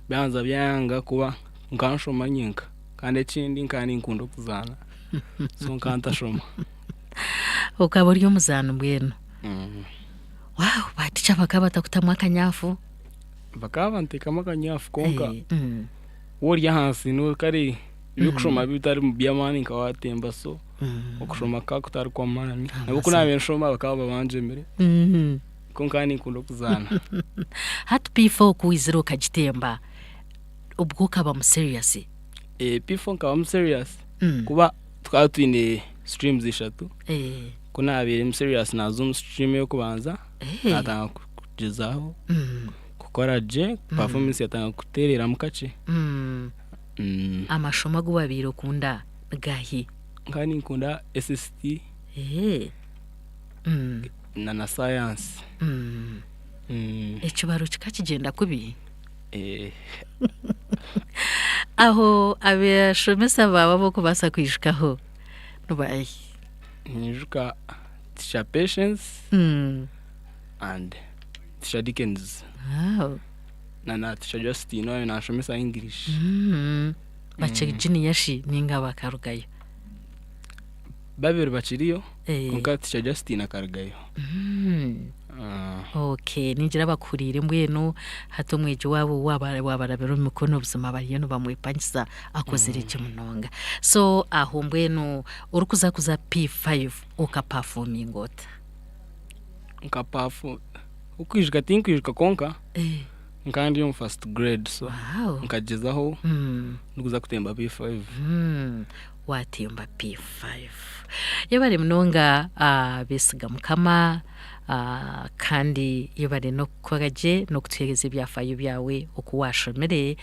byabanza byayanga kuba nkaba nshoma nyenka. Kandi ekindi nkaba ninkunda okuzaana so nkaba ntashoma. Okaba ori omuzaani mbwenu. Wow, ba teacher bakaba batakutamu akanyafu? Bakaba banteekamu akanyafu kwonka waaba ori ahansi kare eby'okushoma bitari by'amaani nka waatemba so okushoma kukaba kutari kw'amaani. Nabwo ku naabaire nshoma bakaba babangyemire kwonka nkaba ninkunda okuzaana. Hati P4 ku waizire okagitemba, obwo okaba mu serious? P4 nkaba mu serious kuba tukaba twine streams ishatu. Ku naabaire mu serious naaza omu stream ey'okubanza naatandika kugyezaho kukora gye, performance yatandika kuteereramu kakye. Amashomo agu waabaire okunda ni gaahi? Nkaba ninkunda SST na na science. Ekibaro kikakigyenda kubi? Aho abashomesa baawe abu orikubaasa kwijukaho ni baahi? Ninyijuka Teacher Patience and Teacher Dickens na na Teacher Justine owaabaire naanshomesa English. Bakiri junior shi nainga bakarugayo? Babiri bakiriyo kwonka Teacher Justine akarugayo. Okay, ningira bakuhuriire mbwenu hati omwegi waabo waaba waabarabira omu mikono buzima bariyo nibamwepangisa akozire gye munonga. So aho mbwenu orikuza kuza P5 okapafominga ota? Nkapafu okwijuka tinkwijuka kwonka nkaba ndi omu first grade so Wow. nkagyezaho ndikuza kutemba P5. Waatemba P5. Yebare munonga besiga Mukama kandi yebare n'okukora gye n'okutuheereza ebyafaayo byawe oku waashomire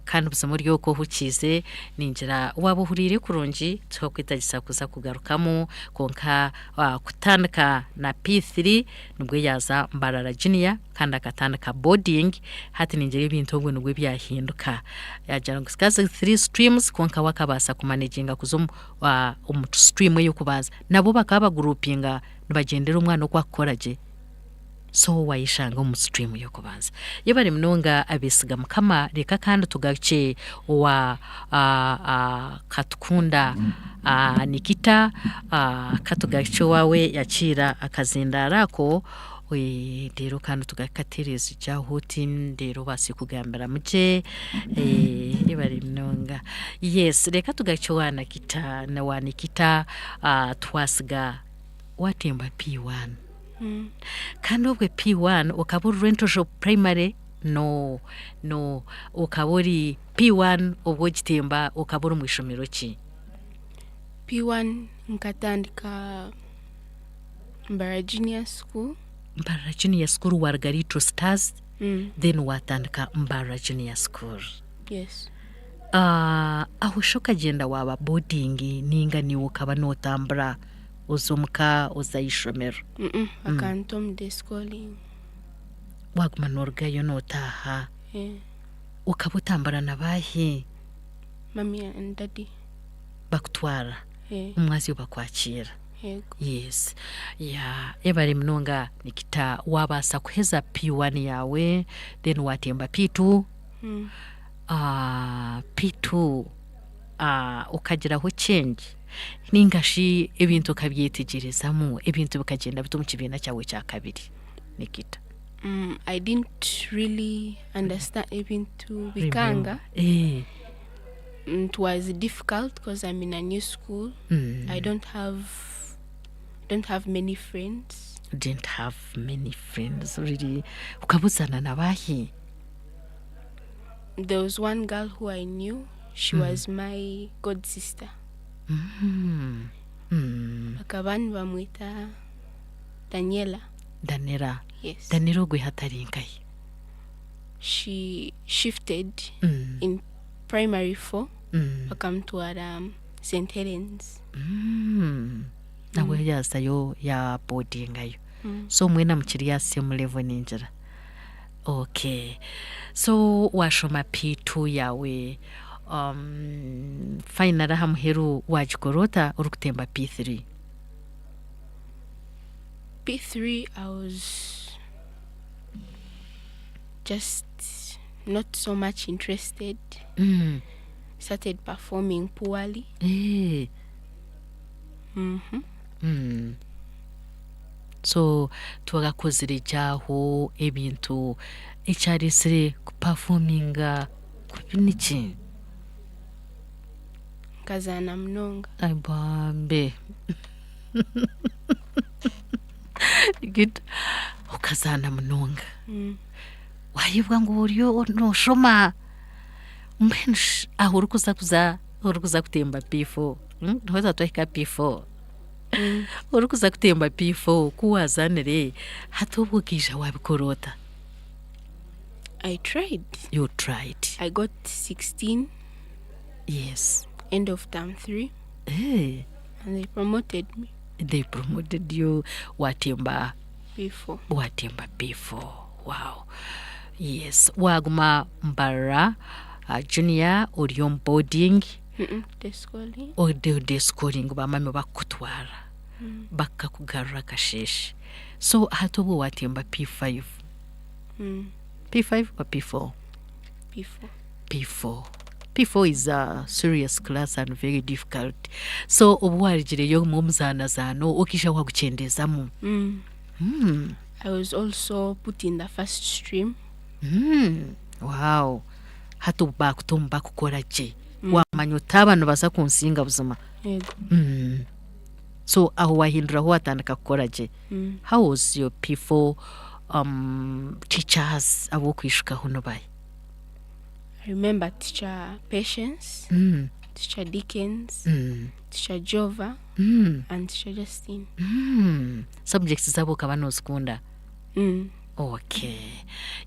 kandi buzima ori okwo ohukiize ningira waaba ohuriire kurungi tiharikwetagisa kuza kugarukamu kwonka kutandika na P3 nibwo yaaza Mbarara Junior kandi akatandika boarding hati ningira ebintu obwo nibwo byahinduka yagira ngu zikaba ziri three streams kwonka we akabaasa kumanaginga kuza omu omu stream ey'okubanza nabo bakaba baguruupinga nibagyendera omwana oku akukora gye so wayeshanga omu stream y'okubanza yebare munonga abesiga mukama reka kandi tugarukye owa Katukunda Nikita katugarukye owaawe yakiira akazindaaro ako reero kandi tugakatereeza gye aho oti reero obaase kugambiramu gye yebare munonga yes reka tugarukye owa Nakita owa Nikita twasiga watemba P1 kandi obwe P1 okaba ori Rwentosho primary no no okaba ori P1 obwo ogitemba okaba ori omu ishomero ki? P1 nkatandika Mbarara Junior School. Mbarara Junior School waruga Little Stars then watandika Mbarara Junior School. Yes. Aho shi okagyenda waaba boarding ninga niiwe okaba nootambura oza omuka oza aha ishomero? Bakanta omu day schooling. Waaguma noorugayo nootaaha? Okaba otambura na baahi? Mummy and daddy. Bakutwara omwazyo bakwakiira? Yego. Yes. Yeah, yebare munonga Nikita waabaasa kuheza P1 yaawe then waatemba P2. P2 okagiraho change ninga shi ebintu okabyetegyerezamu ebintu bikagyenda bita omu kibiina kyawe kya kabiri Nikita? I didn't really understand ebintu bikanga. It was difficult because I'm in a new school. I don't have don't have many friends. Didn't have many friends really. Okabuzana na baahi? There was one girl who I knew. She was my god sister. Bakaba nibamweta Daniela. Daniela. Yes. Daniela ogwe hati ari nkahi? She shifted in primary four bakamutwara St Helens. Nawe yaazayo yaabodingayo. So mwena mukiri aha same level ningira. Okay. So waashoma P2 yaawe finally aha muheru waagikora ota orikutemba P3? P3 I was just not so much interested. Started performing poorly. So twakakozire gye aho ebintu ekyareetsire kupafominga kubi niki? Nkazaana munonga. Ai bambe. Okazaana munonga. Waayebwa ngu oriyo nooshoma. Mbwenu shi aho orikuza kuza orikuza kutemba P4, twaheza twahika P4. Orikuza kutemba P4 ku waazaanire, hati obwo okaija waabikora ota? I tried. You tried. I got 16. Yes. End of term 3. Hey. And they promoted me. They promoted you watemba P4. Watemba P4. Wow. Yes. Waguma Mbarara junior ori omu boarding. Day schooling. Ori day schooling bamami bakukutwara bakakugarura akasheeshe. So hati obwo watemba P5. P5 or P4? P4. P4. P4 is a serious class and very difficult. So obu warugireyo omu muzaanazaano okaija wagukyendeezamu. I was also put in the first stream. Wow. Hati obu baakuta omu bakukora gye, waamanya oti aba nibaza kunsinga buzima. Yego. So aho waahinduraho waatandika kukora gye. How was your P4 teachers abu okwijukaho ni baahi? I remember teacher Patience, teacher Dickens, teacher Jova, and teacher Justine. Subjects zaabo okaba noozikunda? Okay.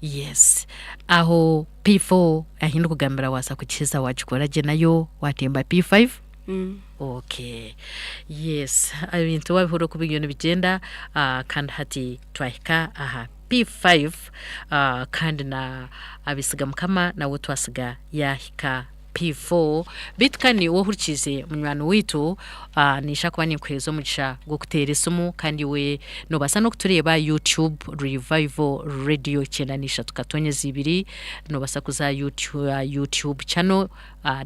Yes. Aho P4 ahi ndikugambira waaza kugiheza waagikora gye nayo waatemba P5? Okay. Yes. Ebintu waabihurira oku biriyo nibigyenda kandi hati twahika aha P5 kandi na Abesiga Mukama nawe twasiga yaahika P4. Beitu kandi iwe ohurikiize munywani waitu, niinyija kuba ninkuheereza omugisha gw'okuteera esimu kandi iwe noobaasa n'okutureeba aha YouTube Revival Radio 93.2. Noobaasa kuza aha YouTube channel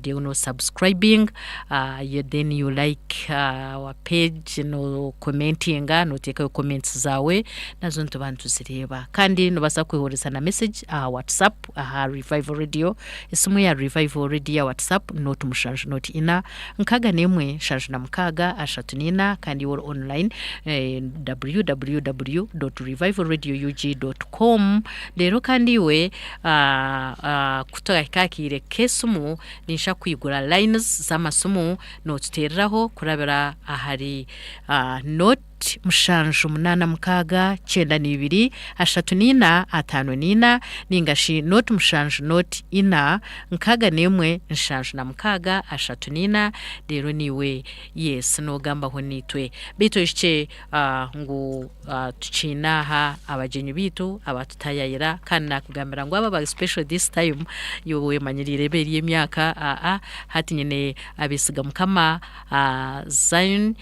reero no subscribing then you like our page no commentinga noteekayo comments zaawe nazo nituba nituzireeba. Kandi noobaasa kwehoreza na message aha WhatsApp aha Revival Radio esimu ya Revival Radio ya WhatsApp noti mushanju noti ina nkaaga n'emwe nshanju na mukaaga ashatu n'ina kandi iwe ori online www dot revival radio ug dot com reero kandi iwe Ku turahika aha kaire k'esimu, niinyija kwigura lines z'amasimu nootuteereraho kurabira ahari nought mushanju munaana mukaaga kyenda n'ibiri ashatu n'ina ataano n'ina nainga shi nought mushanju nought ina nkaaga n'emwe nshanju na mukaaga ashatu n'ina reero naiwe yes noogambaho naitwe. Beitu oijukye ngu Tukiine aha abagyenyi baitu abatutayayira kandi nakugambira ngu aba bari special this time iwe wemanyiriire eba eri emyaka aa hati nyine abesiga mukama Zion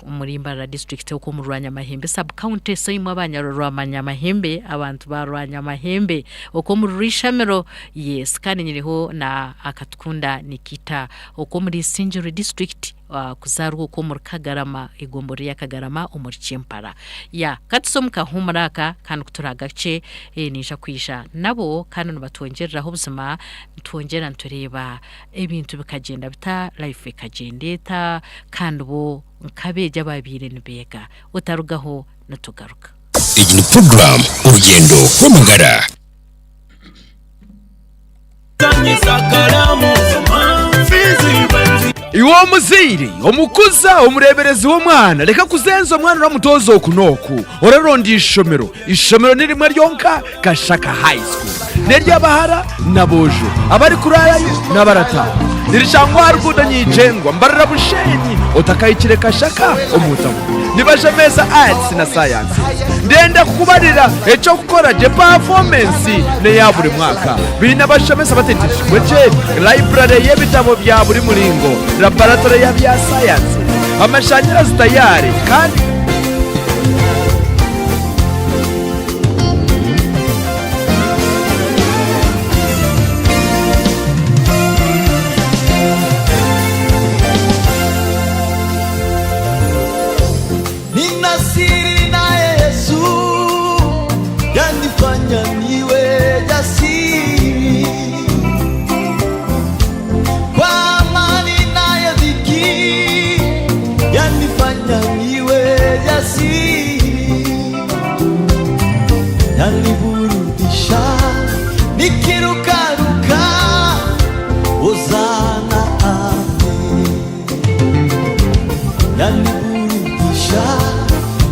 omuri Mbarara district okwo omu Rwanyamahembe sub county so imwe abanyarwanyamahembe abantu ba Rwanyamahembe okwo omuri Rwishamiro yes kandi nyineho na Akatukunda Nikita okwo omuri Isingiro district. Kuzaarwa okwo omuri Kagarama, egomborora ya Kagarama omuri Kyempara. Ya, ka tuze omu kahuumuro aka kandi ku turaagakye, naija kwija nabo kandi nibatwongyereraho buzima, nitwongyera nitureeba ebintu bikagyenda bita, life ekagyenda eta, kandi bo nk'abeegi abaabaire nibeega. Otarugaho, nitugaruka. Egi ni puroguraamu Orugyendo rw'Amagara. Iwe omuzaire, omukuza, omureeberezi w'omwana, reka kuzenza omwana oramutooza oku n'oku. Oraronda eishomero. Eishomero ni rimwe ryonka, Kashaka High School. N'ery'abahara n'aboojo, abarikuraarayo n'abarataaha. Nirishangwa aha ruguuto Nyigyengwa, Mbarara Bushenyi, otakahikire Kashaka omu tauni. Nibashemeza Arts na Sciences. Ndenda kukubarira eky'okukora gye pafoomensi n'eya buri mwaka. Baine abashomesa bategyekirwe gye, library y'ebitabo bya buri muringo, laboratory ya bya sayansi, amashanyarazi tayari kandi. Nina siri na Yesu yanifanya niwe jasiri kwa amani nayo dhiki yanifanya niwe jasiri yaniburudisha nikirukaruka Hosana amen Yaniburudisha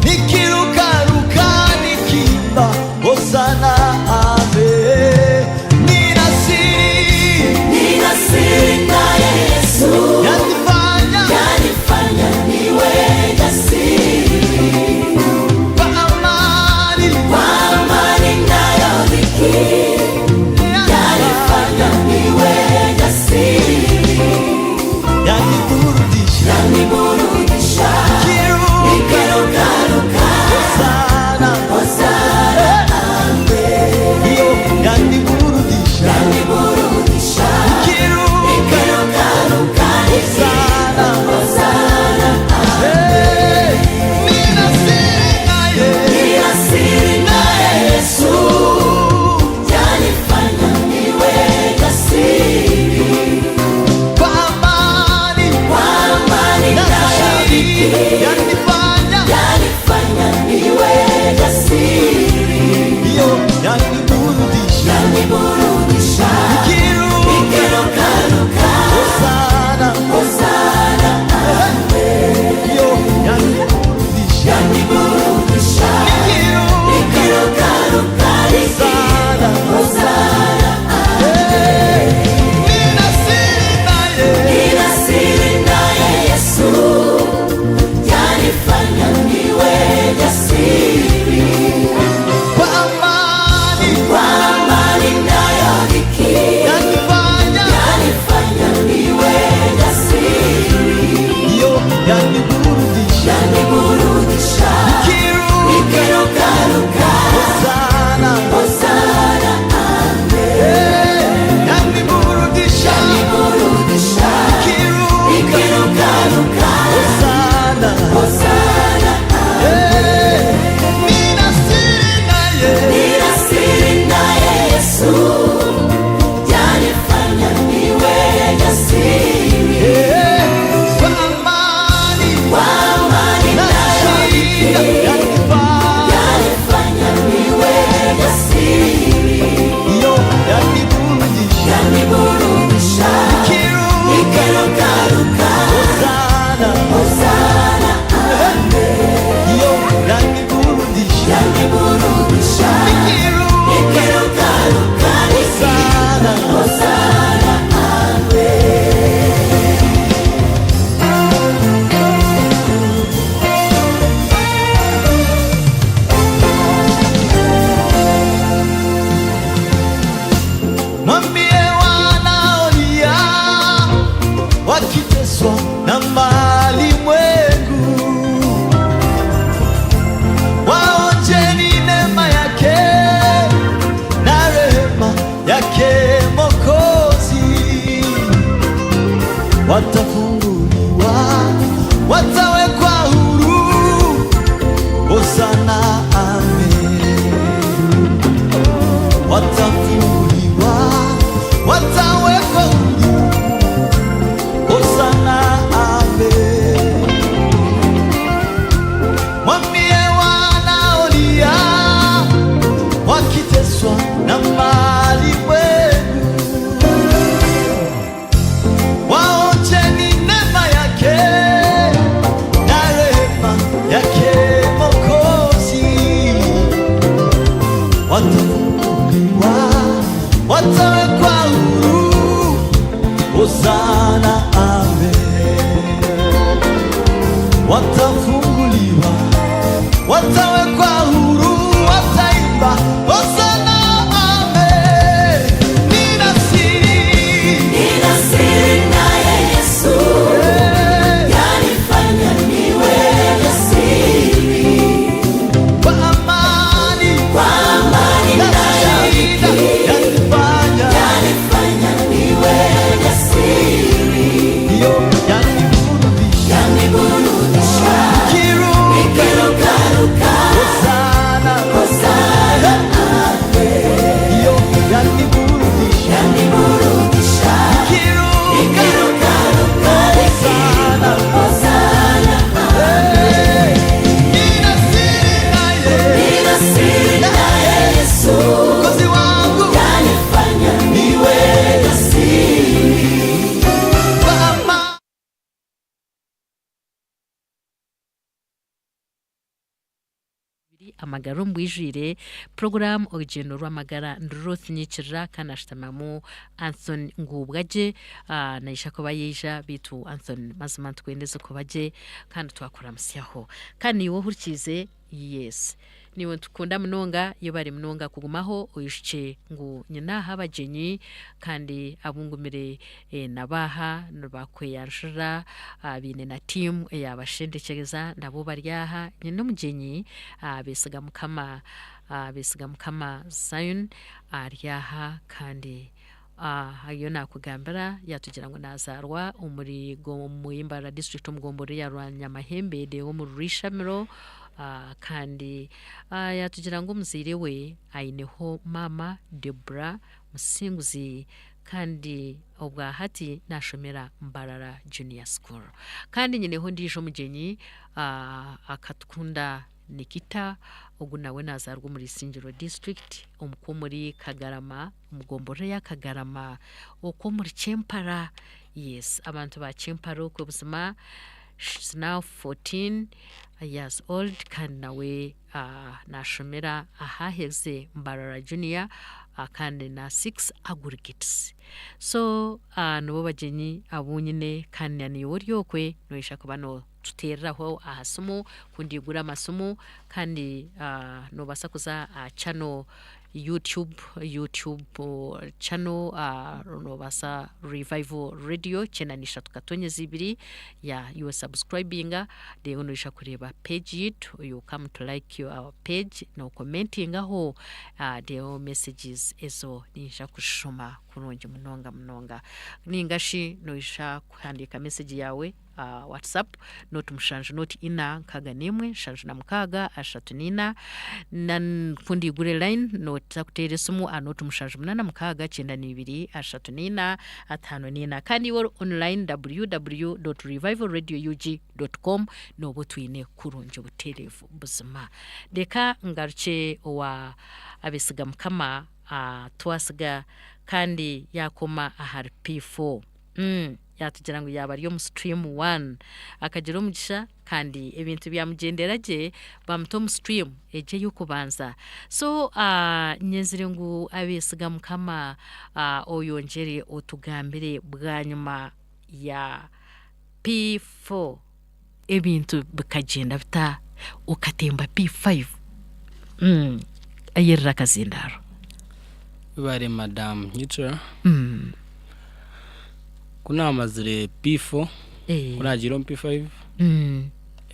nikirukaruka nikiimba Hosana amen Nina siri Nina siri na Yesu yanifanya yanifanya niwe jasiri kwa amani kwa amani na na malimwengu, waonjeni neema yake na rehema yake Mwokozi, watafunguliwa, watawekwa huru. Hosana, amen. Watafunguliwa, watawekwa huru. Hosana, amen. Mwambie wanaolia wakiteswa na malimwengu, waonjeni neema yake na rehema yake Mwokozi, watafunguliwa, watawekwa huru. Hosana, amen. Watafunguliwa, watawekwa huru, wataimba Hosana, amen. Nina siri, Nina siri naye Yesu, yanifanya niwe jasiri. Kwa amani, Kwa amani na nayo shida, yanifanya yanifanya niwe jasiri. Ndiyo, yaniburudisha, Yaniburudisha, nikiruka, nikirukaruka. Hosana, Hosana, amen. Ndiyo, yaniburudisha, Yaniburudisha, nikiruka, nikirukaruka. Hosana, Hosana, amen. Nina siri naye, Nina siri naye Yesu, Mwokozi wangu, yanifanya niwe jasiri. kwa amani. Amagara omu porogaramu orugendo rw'amagara Ruth Nyikirira kandi ashutamamu Anthony Ngubwagye, naija kuba yaija beitu Anthony mazima nitukwendeza kuba gye kandi twakuramusyaho kandi niiwe ohurikiize. Yes, niiwe nitukunda munonga, yebare munonga kugumaho oijukye ngu nyine aha abagyenyi kandi abungumire nabaha nibakweyanjura, baine na tiimu eyabashendekyereza nabo bari aha. Nyine omugyenyi, Besiga Mukama, Besiga Mukama Zion ari aha kandi ariyo nakugambira yatugira ngu nazaarwa omuri Mbarara district omu gombolola ya Rwanyamahembe omu Rwishamiro, kandi yatugira ngu omuzaire we aineho maama Debra Musinguzi kandi obwahati nashomera Mbarara Junior School. Kandi nyineho ondiijo omugyenyi, Akatukunda Nikita, ogu nawe nazaarwa omuri Isingiro district okwo omuri Kagarama omu gombolola eya Kagarama okwo omuri Kyempara. Yes, abantu ba Kyempara okwe buzima. She's now 14 years old kandi nawe nashomera ahaheze Mbarara Junior, kandi na 6 aggregates. So nibo bagyenyi abu nyine kandi na niiwe ori okwe noija kuba notuteereraho aha simu kundigura amasimu kandi noobaasa kuza aha channel YouTube channel, noobaasa Revival Radio 93.2 ya iwe subscribinga, reero noija kureeba page yitu. You come to like our page nokomentingaho, reero messages ezo ninja kuzishoma kurungi munonga munonga, ningashi noija kuhandiika message yawe WhatsApp 07 04 61 76 34 na kundigure line noza kuteera esimu aha 07 86 92 34 54. Kandi iwe online www.revivalradioug.com nooba otwine kurungi obutereevu buzima. Reka ngarukye owa Abesiga Mukama, twasiga kandi yakoma ahari P4, yatugira ngu yaaba ari omu stream 1, akagira omugisha kandi ebintu byamugyendera gye, bamuta omu stream egyo ey'okubanza. So nyenzire ngu Abesiga Mukama, oyongyere otugambire bwanyima ya P4 ebintu bikagyenda bita okatemba P5, ayerera akazindaaro. Webare, Madamu Nyicura. Ku naamazire P4 Eh. Ku naagiire omu P5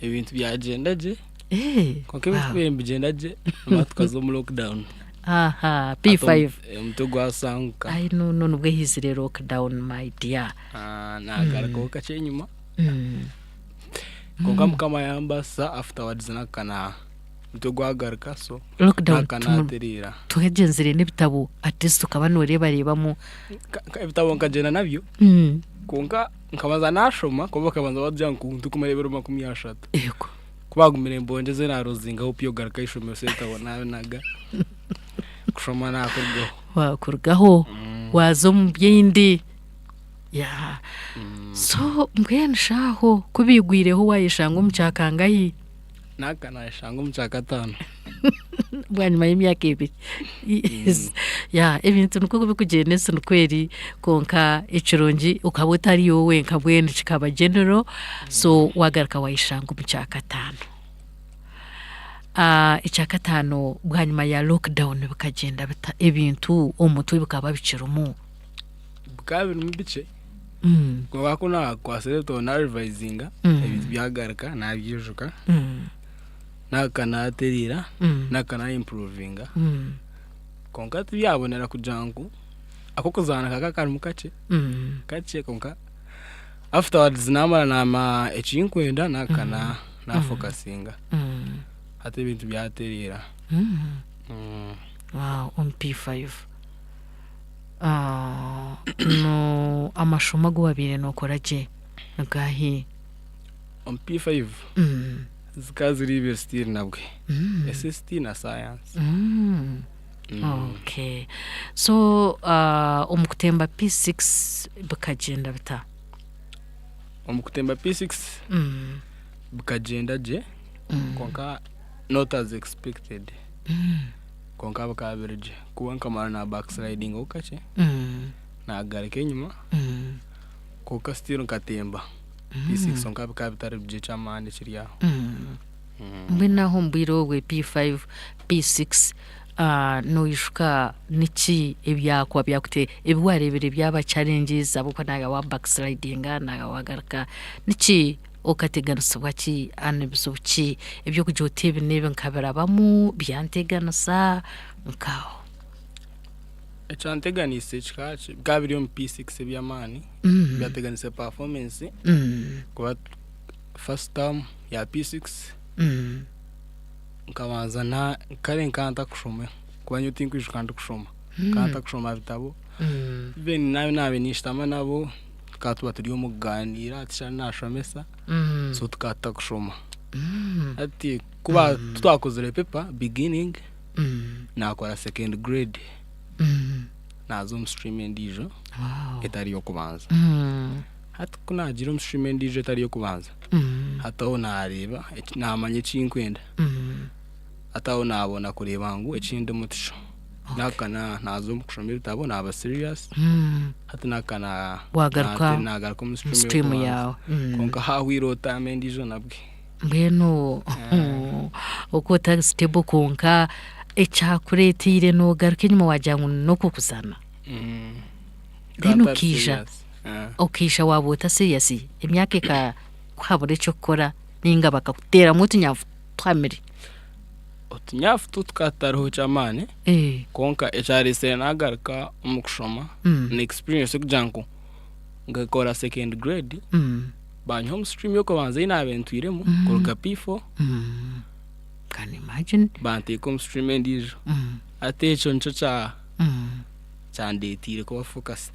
ebintu byagyenda gye. Eh, Kwonka ebintu wow. ku bibaire nibigyenda gye, nimara tukaza omu lockdown. Aha, Hati P5. omutwe gwasanguka. Ai no no nibwo eizire lockdown my dear. Ah, naagarukaho kakye enyima. Kwonka Mukama yambaasisa afterwards nakana omutwe gwagaruka so Lockdown nakana natereera. Twegyenzire n'ebitabo at least okaba nooreebareebamu. Ebitabo nkagyenda nabyo kwonka nkabanza naashoma kwonka bakabanza baagira ngu ntikumara ebiro 30. Yego. Ku baagumire nibongyeza naaruzinga hope y'okugaruka aha ishomero so ebitabo naabinaga kushoma naakurugaho. Waakurugaho waaza omu bindi. Yeah. So mbwenu shi aho ku biigwireho waayeshanga omu kya kangahi? Naaka naayeshanga omu kya kataano. Bwanyima y'emyaka ebiri. Yes. Yeah, ebintu nikwo birikugyenda ensi nikwo eri kwonka ekirungi okaba otari iwe wenka mbwenu kikaba general so waagaruka waayeshanga omu kya kataano. Ah, ekya kataano bwanyima ya lockdown bikagyenda bita? Ebintu omu mutwe bikaba bikirimu? Bikaba birimu bikye kwonka ku naakwatsire ebitabo naarivayizinga ebintu byagaruka naabyijuka naagaruka naatereera naagaruka naayimpuruvinga kwonka tibyabonera kugira ngu ak'okuzaana kakaba karimu kakye kakye kwonka afterwards naamara naamanya eki ndikwenda naagaruka naafokasinga hati ebintu byatereera. Wow, omu P5. Ah, no amashomo agu wabaire nookora gye ni gaahi? Omu P5 zikaba ziri ibiri still nabwe SST na science. Okay. So uh, omu kutemba P6 bikagyenda bita? Omu kutemba P6 bikagyenda gye kwonka not as expected kwonka bikaba biri gye kuba nkamara na backslidingaho kakye nagaruka enyima kwonka still nkatemba P6 kwonka bikaba bitari bigye eky'amaani ekiri aho. Mbwenu aho omu bwire obwe P5, P6 noijuka niki ebyakuba byakute ebi wareebire byaba challenges ahabw'okuba naawe wa backslidinga naawe wagaruka niki okateganisibwa ki ni bizibu ki eby'okugira oti ebi n'ebi nkabirabamu byanteganisa nk'aho. Ekyanteganiise kikaba bikaba biri omu P6 eby'amaani byateganisa performance kuba first term ya P6 nkabanza na kare nkaba ntakushoma kuba nyowe tinkwijuka ndikushoma nkaba ntakushoma bitabo even naaba naabaire ninshutama nabo tukaba tuba turi omu kugaaniira ticha nashomesa so tukaba tutakushoma hati kuba twakozire paper beginning nakora second grade naaza omu stream endiijo etari y'okubanza hati ku naagiire omu stream endiijo etari y'okubanza hati aho naareeba naamanya eki nkwenda hati aho naabona kureeba ngu eki ndimu tikyo naagaruka naaza omu kushoma ebitabo naaba serious hati naagaruka Wagaruka naagaruka omu omu stream stream y'okubanza yaawe. Kwonka haahwire term endiijo nabwe. Mbwenu oku otari stable kwonka ekyakureeteire noogaruka enyima waagira ngu n'okukuzaana. Then Nkaba ntari okaija serious. okaija waaba ota serious emyaka ekakuhabura eky'okukora ninga bakakuteeramu otunyafu tuhamire. Otunyafu two tukaba tutariho ky'amaani kwonka ekyareetsire naagaruka omu kushoma ni experience y'okugira ngu nkakora second grade banyiha omu stream y'okubanza ei naabaire ntwiremu kuruga P4 Can imagine. banteeka omu stream endiijo hati ekyo nikyo kya kyandeeteire kuba focused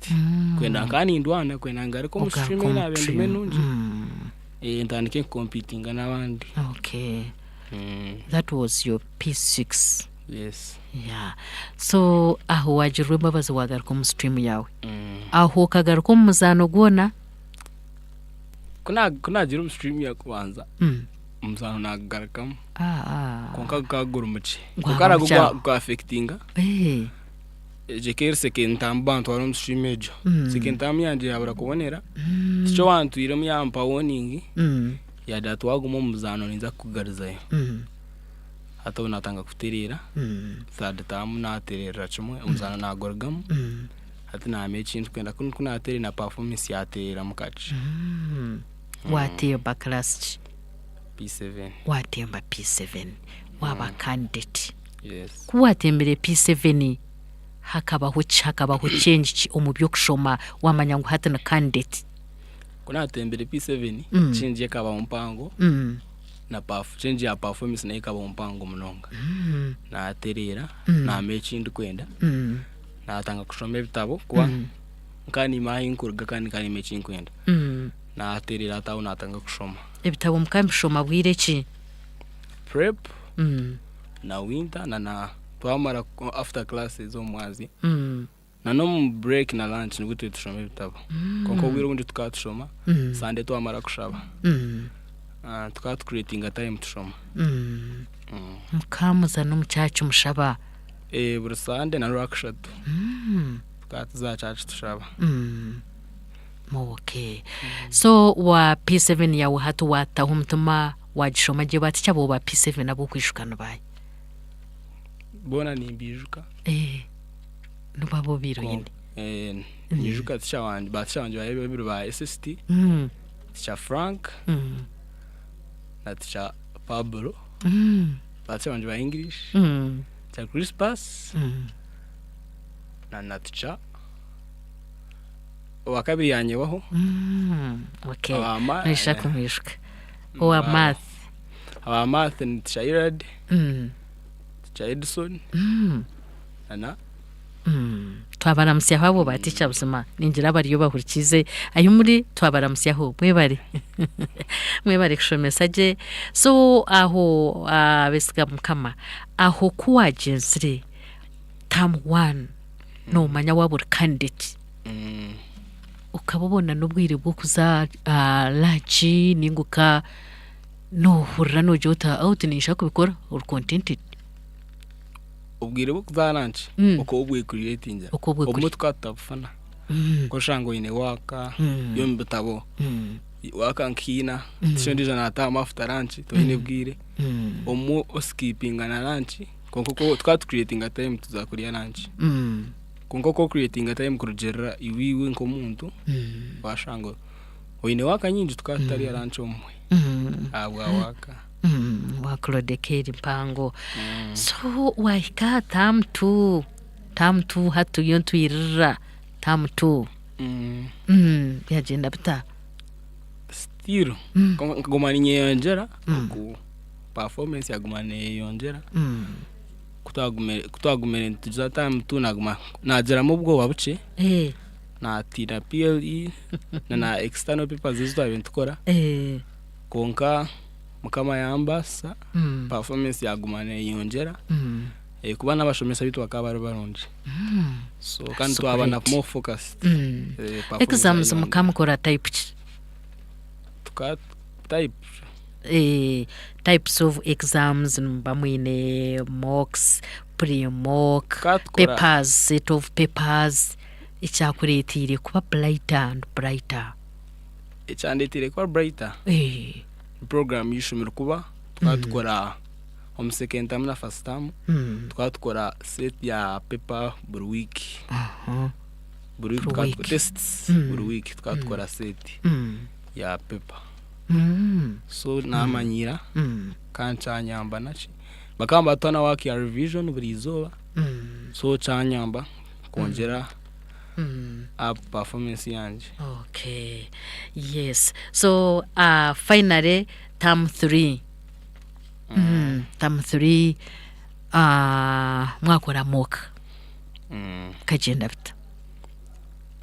kwenda nkaba nindwana kwenda ngaruke omu stream Ogaruke ei omu naabaire ndimu stream. enungi ntandike kukompitinga n'abandi. Okay. That was your P6. Yes. Yeah. So aho waagirwa embabazi waagaruka omu stream yaawe. Aho okagaruka omu muzaano gwona? Ku na- ku naagira omu stream y'okubanza omuzaano naagugarukamu Ah, ah. kwonka gukaba guri mukye. Gwaba Kwonka nagwo mukye aho. gwa affectinga. Egyo ekaba eri second term bantwara omu stream egyo. Second term yangye yaabura kubonera. Tikyo wantwiremu yampa warning yaagira ati waaguma omu muzaano ninza kukugarizayo. Hati obu naatandika kutereera, third term naatereerera kimwe omuzaano naagurugamu. Hati naamanya eki ndikwenda ku naatereera na performance yaatereeramu kakye. Watemba class ki? P7. Watemba P7 waba candidate. Yes. Ku watembire P7 hakabaho ki hakabaho change ki omu by'okushoma wamanya ngu hati ni candidate? Ku natembire P7 change ekabaho mpango na perf change ya performance nayo ekabaho mpango munonga. Natereera namanya eki ndikwenda natandika kushoma ebitabo kuba nkaba nimanya ahu nkuruga kandi nkaba nimanya eki nkwenda. Natereera hati aho natandika kushoma. Ebitabo mukaba mubishoma bwire ki? Prep na winter na na twamara after classes omu mwazyo na n'omu break na lunch nibwo turi tushoma ebitabo. Kwonka obwire obundi tukaba tushoma Sunday twamara kushaba. Tukaba tu creatinga time tushoma. Mukaba muza n'omu church mushaba? Eh, buri Sunday na Rwakushatu. Tukaba tuza aha church tushaba. Okay. So wa P7 yawe hati wataho omutima wagishoma gye ba teacher baawe ba P7 abu okwijuka ni baahi? Boona nimbijuka. Eh, nibo abu obaire oine? Eh, ninyijuka teacher wangye, ba teacher bangye bari babiri ba SST, teacher Frank na teacher Pablo. Ba teacher bangye ba English, teacher Crispus na na teacher owakabiri yanyebaho. Okay. Aba ma- Noija kumwijuka. Owa math. Aba math ni teacher Irad, teacher Edison na na Twabaramutsyaho abo ba teacher buzima ningira abariyo bahurikiize ahi muri twabaramutsyaho mwebare mwebare kushomesa gye so aho abesiga mukama aho ku wagyenzire term one nomanya waaba ori candidate okaba obona n'obwire bw'okuza lunch ninga oka nohurira nogira oti oti ninyija kubikora ori contented. Obwire bw'okuza aha lunch okaba obwe creatingira obumwe tukaba tutabufuna nk'oshanga oine work y'omu bitabo work nka ina teacher ondiijo naataahamu after lunch toine bwire obumwe oskipinga na lunch kwonka tukaba tu creatinga time tuza kurya lunch kwonka oku ocreatinga time kurugiirira iwe iwe nk'omuntu washanga oine work nyingi tukaba tutarya lunch obumwe ahabwa work. Workload eka eri mpango. So wahika aha term two, term two hati turiyo nitwirira term two. Byagyenda bita? Still nkaguma ninyeyongyera oku performance yaguma neyeyongyera ku twagumire nituza term two naguma nagiramu obwoba bukye natiina PLE na na external papers ezi twabaire nitukora kwonka mukama yambaasisa performance yaguma neyeyongyera kuba n'abashomesa bitu bakaba bari barungi so kandi twaba na more focused. Performance Exams yayeyongyera. mukamukora type ki? Tuka type Types of exams nimuba mwine mocks, pre-mock, Tukaba tukora papers, set of papers ekyakureeteire kuba brighter and brighter. Ekyandeeteire kuba brighter program y'eishomero kuba tukaba tukora omu second term na first term tukaba tukora set ya paper buri week. Buri week Buri tukaba week. tests buri week tukaba tukora set ya paper. So namanyira kandi kyanyamba naki bakaba nibatuha na work ya revision buri izooba so kyanyamba kwongyera up performance yangye. Okay. Yes. So finally term 3. Term 3 mwakora mock. Kagyenda bita?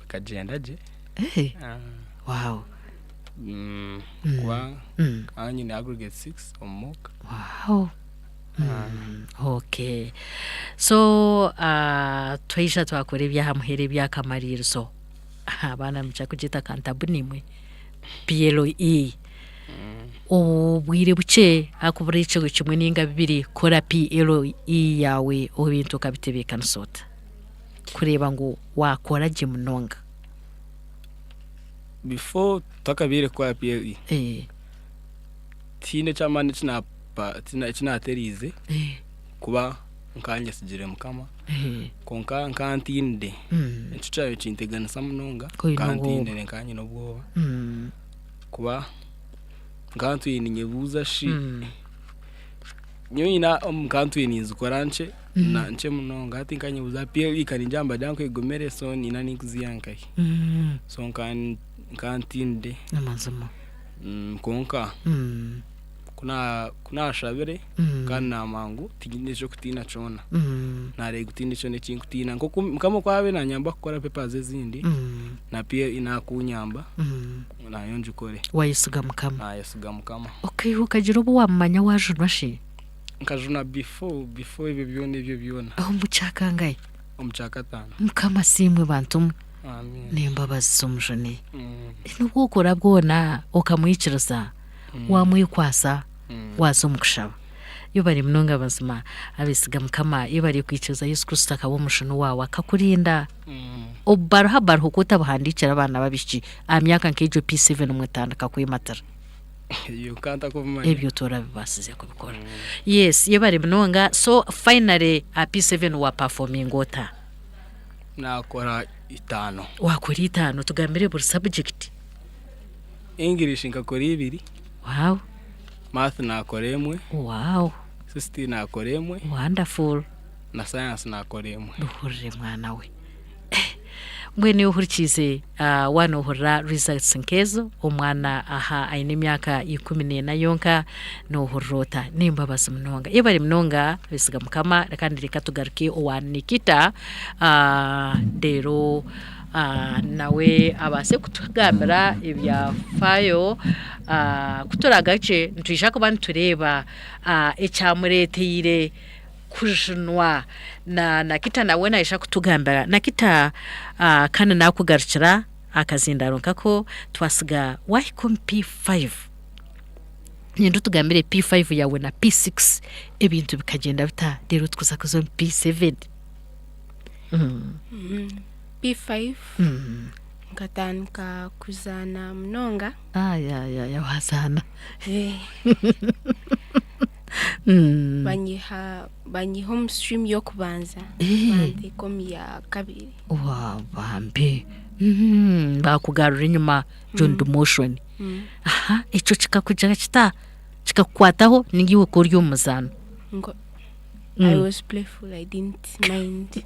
Bikagyenda gye. Kuba nkaba nyine aggregate 6 omu mock. Wow. Okay. So twaija twakora ebyaha muheru ebyakamaririzo. Abaana nimukira kugyeta kantabu nimwe. PLE. Obwire bukye hakubura ekiro kimwe ninga bibiri kora PLE yawe ebintu okabitebeekanisa ota? Kureeba ngu waakora gye munonga. Before tutakabiire kukora PLE tihaine eky'amaani eki naateriize kuba nkanyesigire mukama kwonka nkantiinire ekyo kyabaire kinteganisa munonga Koine obwoba. nkantiinire nkaba nyine obwoba kuba. Nkaba ntwire ninyebuuza shi nyowe nyine nkaba ntwire ninzikora nkye na nkye munonga hati nkanyebuuza PLE ka ningira nibagira ngu egumire so niina ninkuziiha nkahi so nka nkaba ntiinire Amazima. Kwonka ku na- ku naashabire kandi naamanya ngu tinyine eky'okutiina kyona naareeba ngu tihaine kyona eki nkutiina nk'oku Mukama oku araabe naanyamba kukora papers ezindi na PLE naakunyamba nayo ngikore. Wayesiga Mukama. Naayesiga Mukama. Okaiha okagira obu waamumanya waajunwa shi? Nkajuna before before ebyo byona ebyo byona. Omu kyakangahi? Omu kyakataano. Mukama asiimwe bantu mwe. Amiina. N'embabazi z'omujuni. N'obu okora bwona okamwikiriza, wamwekwasa, waaza omu kushaba. Yebare munonga mazima abesiga Mukama, yebare kwikiriza Yesu Kristo akaba omujuni waawe akakurinda. Obubaruha baruha oku otabuhandiikire abaana b'abaishiki aha myaka nk'egyo P7 mwetandika kwematira. Ebyo nkaba ntakubimanya. Ebyo torabibaasize kubikora. Yes, yebare munonga. So finally aha P7 wa performinga ota? Naakora itaano. Waakora itaano, tugambire buri subject. English nkakora ibiri. Wow. Math naakora emwe. Wow. CCT naakora emwe. Wonderful. Na science naakora emwe. Bihurire mwana we. Eh, mbwenu iwe ohurikiize ah, waaba noohurira results nk'ezo, omwana aha aine emyaka 14 yonka, noohurira ota? N'embabazi munonga. Yebare munonga Besiga Mukama, kandi reka tugaruke owa Nikita, ah, reero ah, nawe abaase kutugambira ebyafaayo. Ah, ku turaagarukye nitwija kuba nitureeba ah, ekyamureeteire kujunwa. Na Nakita nawe naija kutugambira. Nakita, ah, kandi naakugarukira akazindaaro nkako twasiga waahika omu P5. Niinyenda otugambire P5 yaawe na P6 ebintu bikagyenda bita reero tukuza kuza omu P7. P5 nkatandika kuzaana munonga. Ayayaya wazaana. Banyiha banyiha omu stream y'okubanza banteeka omu ya kabiri. Wa bambi bakugarura enyima John Demotion. Aha ekyo kikakugira kita? Kikakukwataho ninga iwe okaba ori omu muzaano? I was playful, I didn't mind.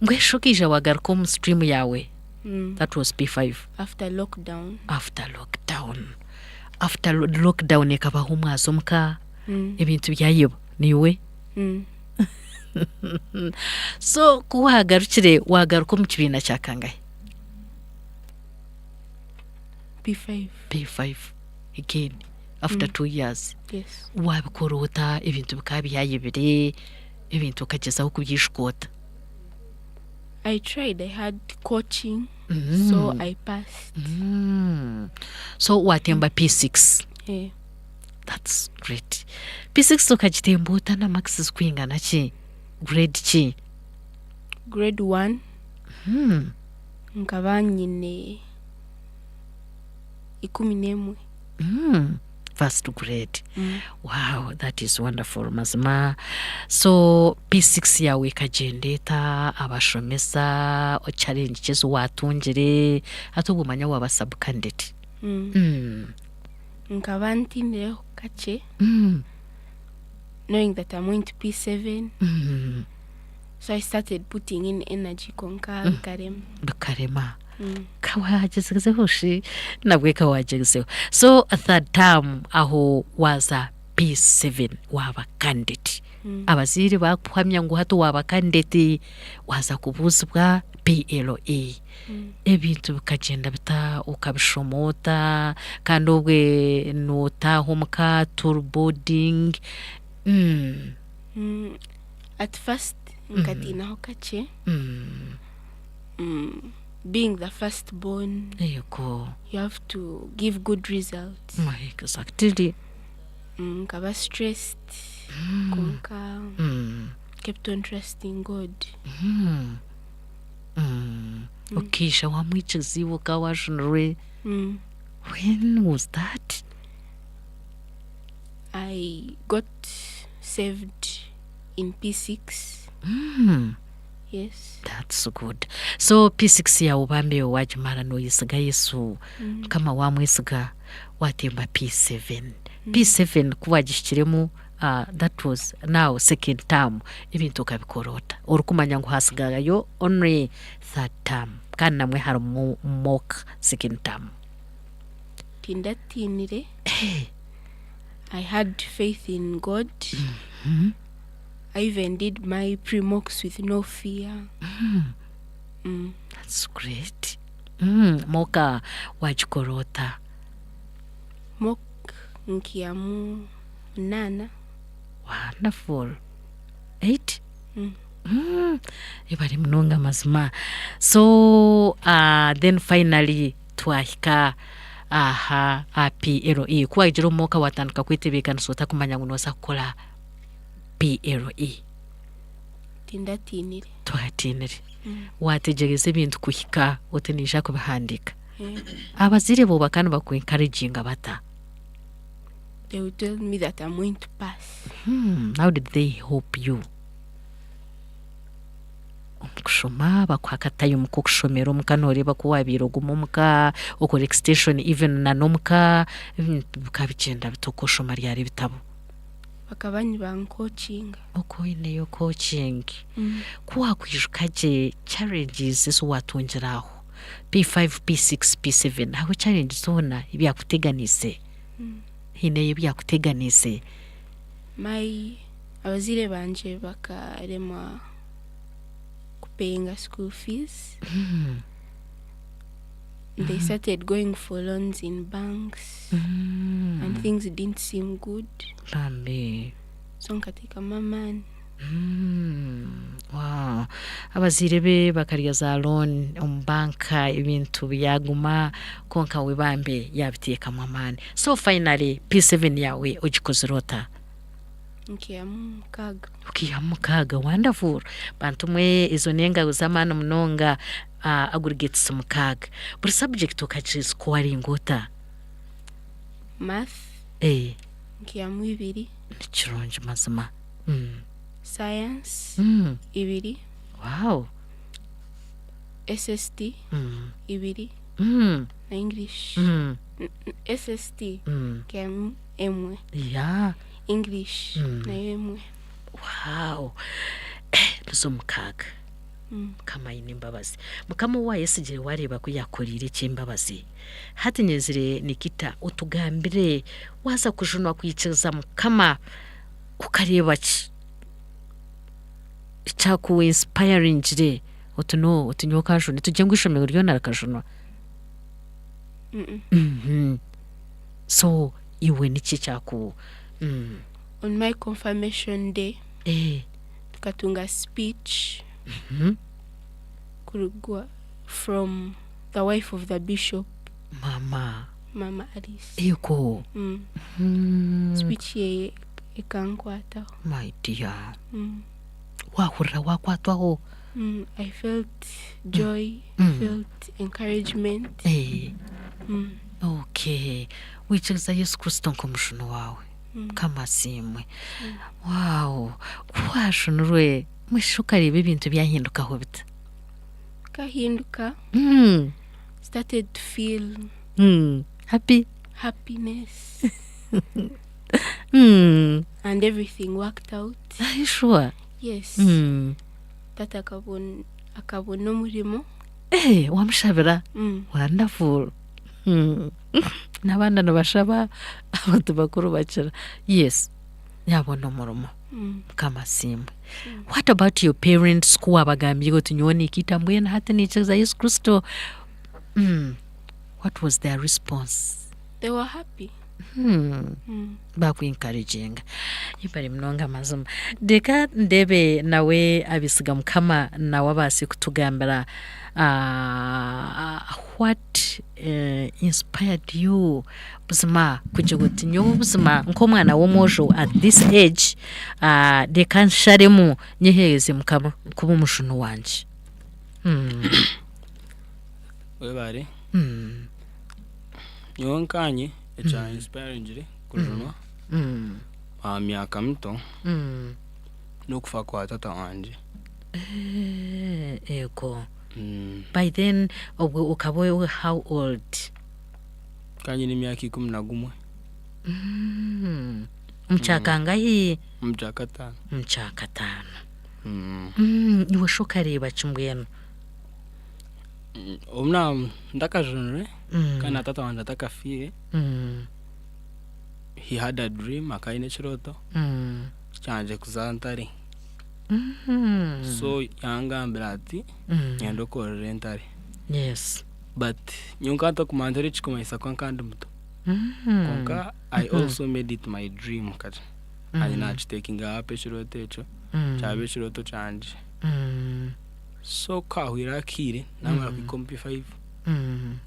Mbwenu shi okaija wagaruka omu stream yaawe? That was P5. After lockdown. After lockdown. After lockdown ekabaho mwaza omuka, ebintu byayeba, niiwe? So ku waagarukire, waagaruka omu kibiina kya kangahi? P5. P5 again after 2 years. Yes. Waabikora ota ebintu bikaba byayebire, ebintu okagyezaho kubyishuka ota? I tried, I had coaching, so I passed. So waatemba P6. Eh. That's great. P6 okagitemba ota na marks zirikwingana ki? Grade ki? Grade 1 nkaba nyine 11. First grade. Wow, that is wonderful mazima. So P6 yaawe ekagyenda eta? Abashomesa, challenge ki ezi waatungire? Hati obwo manya waaba sub candidate. Nkaba ntiinireho kakye knowing that I'm going to P7. So I started putting in energy kwonka bikarema. Bikarema. Ka waagyezeho shi nabwe ka waagyezeho. So third term aho waaza P7 waaba candidate. Abazaire baakuhamya ngu hati waaba candidate waaza kubuuzibwa PLE. Ebintu bikagyenda bita okabishoma ota kandi obwe nootaaha omuka tool boarding. At first nkatiinaho kakye. Being the first born, Yego. you have to give good results. Exactly. Nkaba stressed kwonka kept on trusting God. Okeija wamwikiriza iwe okaba wajunirwe. When was that? I got saved in P6. Yes. That's good. So P6 yawe bambe wagimara noyesiga Yesu. Mukama wamwesiga watemba P7. P7 ku wagihikiremu that was now second term ebintu okabikora ota? Orikumanya ngu hasigarayo only third term kandi namwe harimu mock second term. Tindatiinire. I had faith in God. I even did my pre-mocks with no fear. That's great. Mock wagikora ota? Mock nkihamu 8. Wonderful. 8? Ebari munonga mazima. So then finally twahika aha aha PLE. Ku wagira omu mock watandika kwetebeekanisa otakumanya ngu nooza kukora PLE. Tindatiinire. Twatiinire. Wategyereza ebintu kuhika oti niija kubihandiika. Abazaire baawe bakaba nibaku encouraginga bata? They would tell me that I'm going to pass. How did they help you? Omu kushoma bakuha akatime k'okushomera omuka nooreeba ku waabaire oguma omuka okora extension even na n'omuka ebintu bikaba bigyenda bita oku oshoma ryari ebitabo? Bakaba nibankoachinga. Oku oineyo coaching. Ku waakwijuka gye challenges ezi waatungire aho P5, P6, P7 hariho challenge zoona ebyakuteganiise? Haineyo ebyakuteganiise? My abazaire bangye bakaremwa kupayinga school fees. They started going for loans in banks and things didn't seem good. Bambi. So nkateekamu amaani. Wow. Abazaire be bakarya za loan omu banka ebintu byaguma konka we bambe yabiteekamu amaani. So finally P7 yawe ogikozire ota? Nkihamu 6. Okiihamu 6, wonderful. Bantu mwe ezo n'engaro z'amaani munonga aggregates 6. Buri subject okagiscoringa ota? Math. Nkihamu 2. Ni kirungi mazima. Science. 2. Wow. SST. 2. Na English. SST. Nkihamu 1. English. Nayo 1. Wow. Nizo 6. Mukama aine embabazi. Mukama owayesigire wareeba ku yakoriire eky'embabazi. Hati nyenzire Nikita otugambire waaza kujunwa kwikiriza Mukama okareeba ki? Ekyaku inspiringire oti no oti nyowe kanjune tugye ngu eishomero ryona rikajunwa. So iwe niki ekyaku On my confirmation day, tukatunga speech kurugwa from the wife of the bishop. Mama. Mama Alice. Ego. Speech ye ekankwataho. My dear. Wahurira wakwatwaho. I felt joy, I felt encouragement. Okay. Wikiriza Yesu Kristo nk'omushuni wawe. Mukama asiimwe. Wow. Washunurwe mwisho ukareba ebintu byahindukaho bita? Kahinduka. Started to feel happy. Happiness. And everything worked out. Are you sure? Yes. Tata akabona omurimo. Wamushabira? Wonderful. N'abaana nibashaba abantu bakuru bakira. Yes. Yabona omurimo. Mukama asiimwe. What about your parents ku wabagambire oti nyowe Nikita mbwenu hati nikiriza Yesu Kristo? What was their response? They were happy. Baku encouraginga. Bari munonga mazima. Reka ndebe nawe abisiga Mukama nawe abaase kutugambira what inspired you buzima kugira oti nyowe buzima nk'omwana w'omwojo at this age reka nsharemu nyehereze Mukama kuba omushuni wangye. Webare. Nyowe nkanye ekya inspiringire kujunwa aha myaka mito n'okufa kwa tata wangye. Eh, ego. By then obwo okaba ori how old? Nkaba nyine emyaka 11. Omu kya kangahi? Omu kya kataano. Omu kya kataano. Iwe shi okareeba ki mbwenu? Obu naaba ntakajunirwe kandi na taata wangye atakafiire, he had a dream, akaba aine ekirooto kyangye kuza Ntare. So yangambira ati nyenda okorere Ntare. Yes. But nyowe nkaba ntakumanya nti ekikumanyisa kuba nkaba ndi muto. Kwonka I also made it my dream kati. Naanye naakitekinga up ekirooto ekyo, kyaba ekirooto kyangye. So ku haahwire akaire, naamara kuhika omu P5,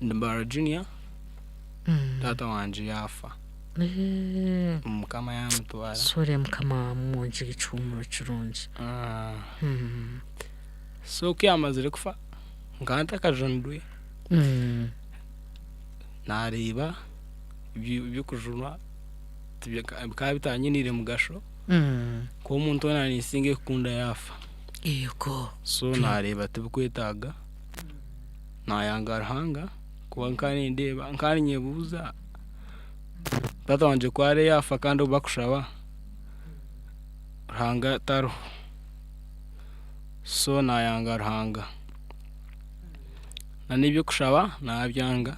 ndi Mbarara Junior, taata wangye yaafa. Mukama yaamutwara. Sorry Mukama amwongyere ekihuumuro kirungi. So ku yaamazire kufa, nkaba ntakajunirwe, naareeba eby'okujunwa bikaba bitanyiniire mugasho, kuba omuntu ou naaninsinga kukunda yaafa. Yego. So naareeba tibikwetaaga, naayanga Ruhanga kuba nkaba nindeeba, nkaba ninyebuuza taata wangye ku araabe yaafa kandi obu bakushaba Ruhanga tariho, so naayanga Ruhanga. Na n'eby'okushaba naabyanga,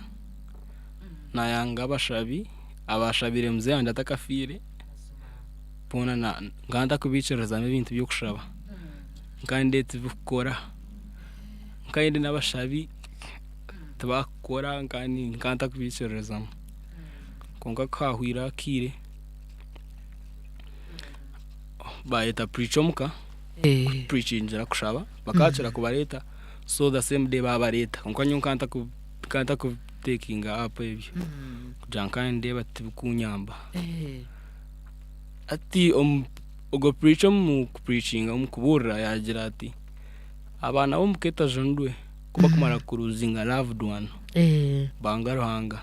naayanga abashabi abaashabire muzei wangye atakafiire, boona nkaba ntakubaikirizamu ebintu by'okushaba, nkaba nindeeba tibikukora, nkaba ndi n'abashabi tibakukora nkaba ntakubaikiririzamu, kwonka ku haahwire akaire, baayeta preacher omuka kupurikingira kushaba, bakakira kubareeta so the same day baabareeta kwonka nyowe nkaba ntakubitekinga up ebyo kugira ngu nkaba nindeeba tibikunyamba. Hati ogwo preacher omu kupurikinga omu kubuurira yaagira ati abaana b'omuka etajunirwe ku bakumara kuruzinga loved one banga Ruhanga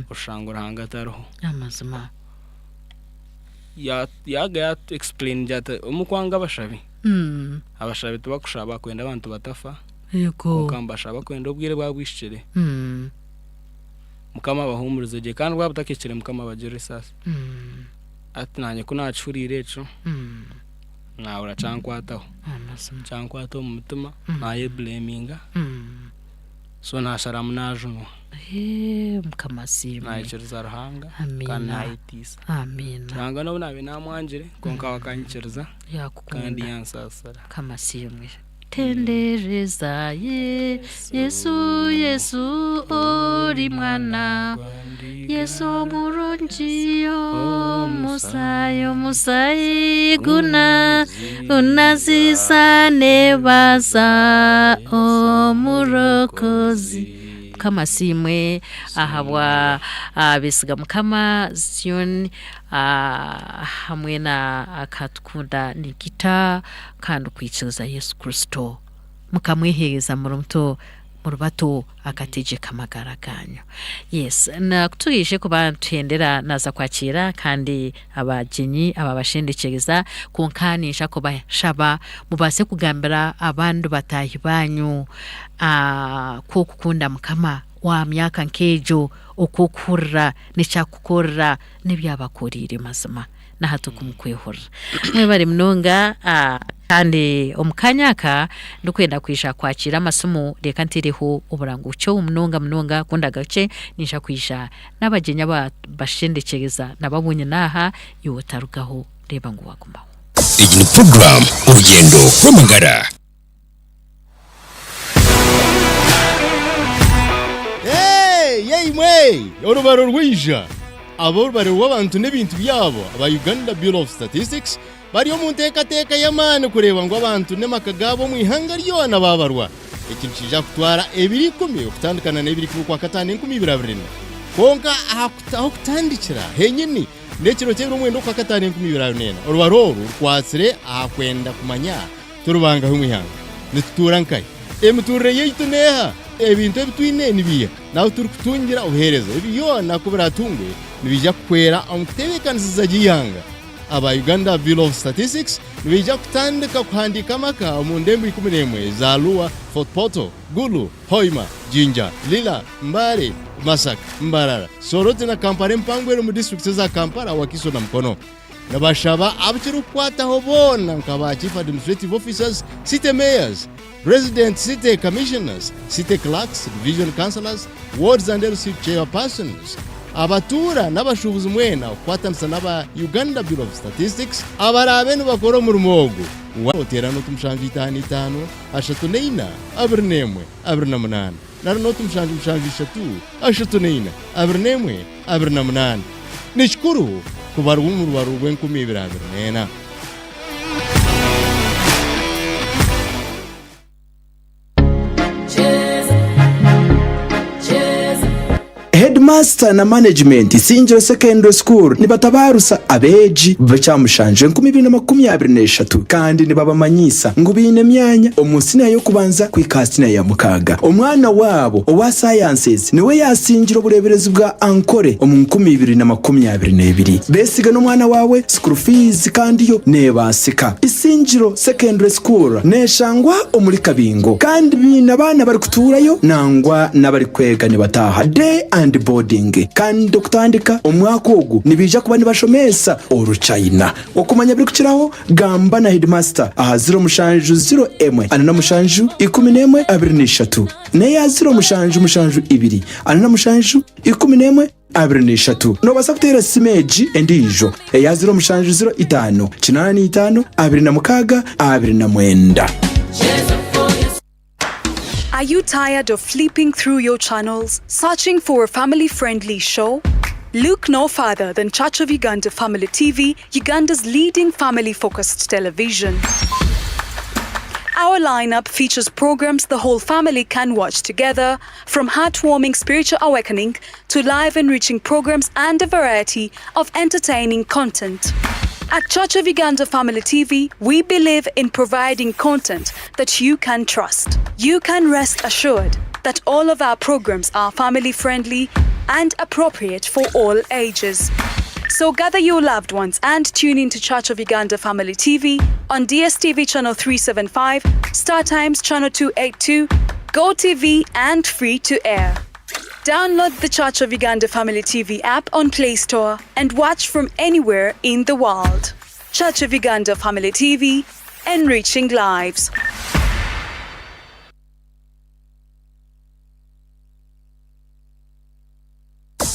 oshanga Ruhanga atariho. Amazima. Yaaga yaatu explainingira ati omu kwanga abashabi, abashabi tibakushaba kwenda abantu batafa kwonka nibashaba kwenda obwire bwaba bwihikire Mukama abahuumurize gye kandi bwaba butakahikire Mukama abagirire esaasi. Hati naanye ku naakihuriire ekyo, naahurira kyankwataho, kyankwata omu mutima, naayebureeminga, so naasharamu naajunwa. Mukama asiimwe. Naikiriza Ruhanga kandi naayetiisa. Ruhanga n'obu naabaire naamwangire, kwonka we akanyikiriza kandi yansaasira. Mukama asiimwe. Tendereza ye Yesu Yesu ori mwana Yesu omurungi omusayi omusayi guna gunazisa nebaza omurokozi Mukama asiimwe ahabwa besiga Mukama Zion hamwe na Akatukunda Nikita kandi okwikiriza Yesu Kristo mukamweheereza muri muto muri bato akategyeka amagara gaanyu. Yes, na kuturiije kuba nituhendera naaza kwakiira kandi abagyenyi ababashendekyereza kwonka niija kubashaba mubaase kugambira abandi bataahi baanyu ku okukunda Mukama wa myaka nk'egyo oku okuhurira n'eki akukorera n'ebi abakoreire mazima. Nahati oku mukwehurira. Mwebare munonga kandi omu kaanya aka ndikwenda kwija kwakiira amasimu reka ntereho oburango bukye munonga munonga ku ndagarukye ninja kwija n'abagyenyi aba bashendekyereza nabo abu nyine aha iwe otarugaho reeba ngu wagumaho. Egi ni puroguraamu Orugyendo rw'Amagara. Hey, yeimwe! Orubaro rwaija! Ab'orubare rw'abantu n'ebintu byabo aba Uganda Bureau of Statistics bari omu nteekateeka y'amaani kureeba ngu abantu n'amaka gaabo omu ihanga ryona baabarwa. Eki nikiija kutwara ebiro ikumi okutandikana n'ebiro ikumi Okwakataano 2024. Kwonka aha ah'okutandikira henyini n'ekiro ky'ebiro mwenda Okwakataano 2024. Orubaro oru rukwatsire aha kwenda kumanya Turi bangahi omu ihanga? Nitutuura nkahi? Emituurire yaitu n'eha? Ebintu ebi twine nibiiha? N'ahu turikutungira obuheereza? Ebi byona ku biraatungwe, nibiija kuhwera omu kutebeekanisiza gye eihanga. Aba Uganda Bureau of Statistics nibaija kutandika kuhandiika amaka omu ndembo 11 eza Arua, Fort Portal, Gulu, Hoima, Jinja, Lira, Mbale, Masaka, Mbarara, Soroti na Kampala empango eri omu disiturikiti eza Kampala, Wakiso na Mukono. Nibashaba abu kirikukwataho boona nka ba Chief Administrative Officers, City Mayors, Resident City Commissioners, City Clerks, Division Councillors, Wards and LC Chairpersons, abatuura n'abashuubuzi mwena kukwatanisa n'aba Uganda Bureau of Statistics abaraabe nibakora omurimo ogu. Oteera nooti mushanju itaano itaano ashatu neina 21 28 nari nooti mushanju mushanju ishatu ashatu neina 21 28. Ni kikuru kubarwa omu rubaro rw'enkumi ibiri abiri n'ena. Headmaster na management Isingiro Secondary School nibatabarusa abeegi b'ekyamushanju 2023 kandi nibabamanyiisa ngu baine emyanya omu siniya y'okubanza kuhika aha siniya ya mukaaga. Omwana waabo owa Sciences niwe yaasingire obureeberezi bwa Ankole omu 2022. Beesiga n'omwana waawe, school fees kandi yo neebaasika. Isingiro Secondary School neeshangwa omuri Kabingo kandi baine abaana abarikutuurayo nangwa n'abarikwega nibataaha, day and boarding, kandi okutandika omwaka ogu nibaija kuba nibashomesa Oruchaina. Okumanya ebirikukiraho gamba na headmaster aha ziro mushanju ziro emwe ana na mushanju ikumi n'emwe abiri n'ishatu n'eya ziro mushanju mushanju ibiri ana na mushanju ikumi n'emwe abiri n'ishatu. Noobaasa kuteera esimu egi endiijo eya 07 05 85 26 29. Are you tired of flipping through your channels, searching for a family friendly show? Look no further than Church of Uganda Family TV, Uganda's leading family focused television. Our lineup features programs the whole family can watch together, from heartwarming spiritual awakening to live enriching programs and a variety of entertaining content. At Church of Uganda Family TV, we believe in providing content that you can trust. You can rest assured that all of our programs are family friendly and appropriate for all ages. So gather your loved ones and tune in to Church of Uganda Family TV on DSTV channel 375, Star Times channel 282, Go TV and free to air. Download the Church of Uganda Family TV app on Play Store and watch from anywhere in the world. Church of Uganda Family TV, enriching lives.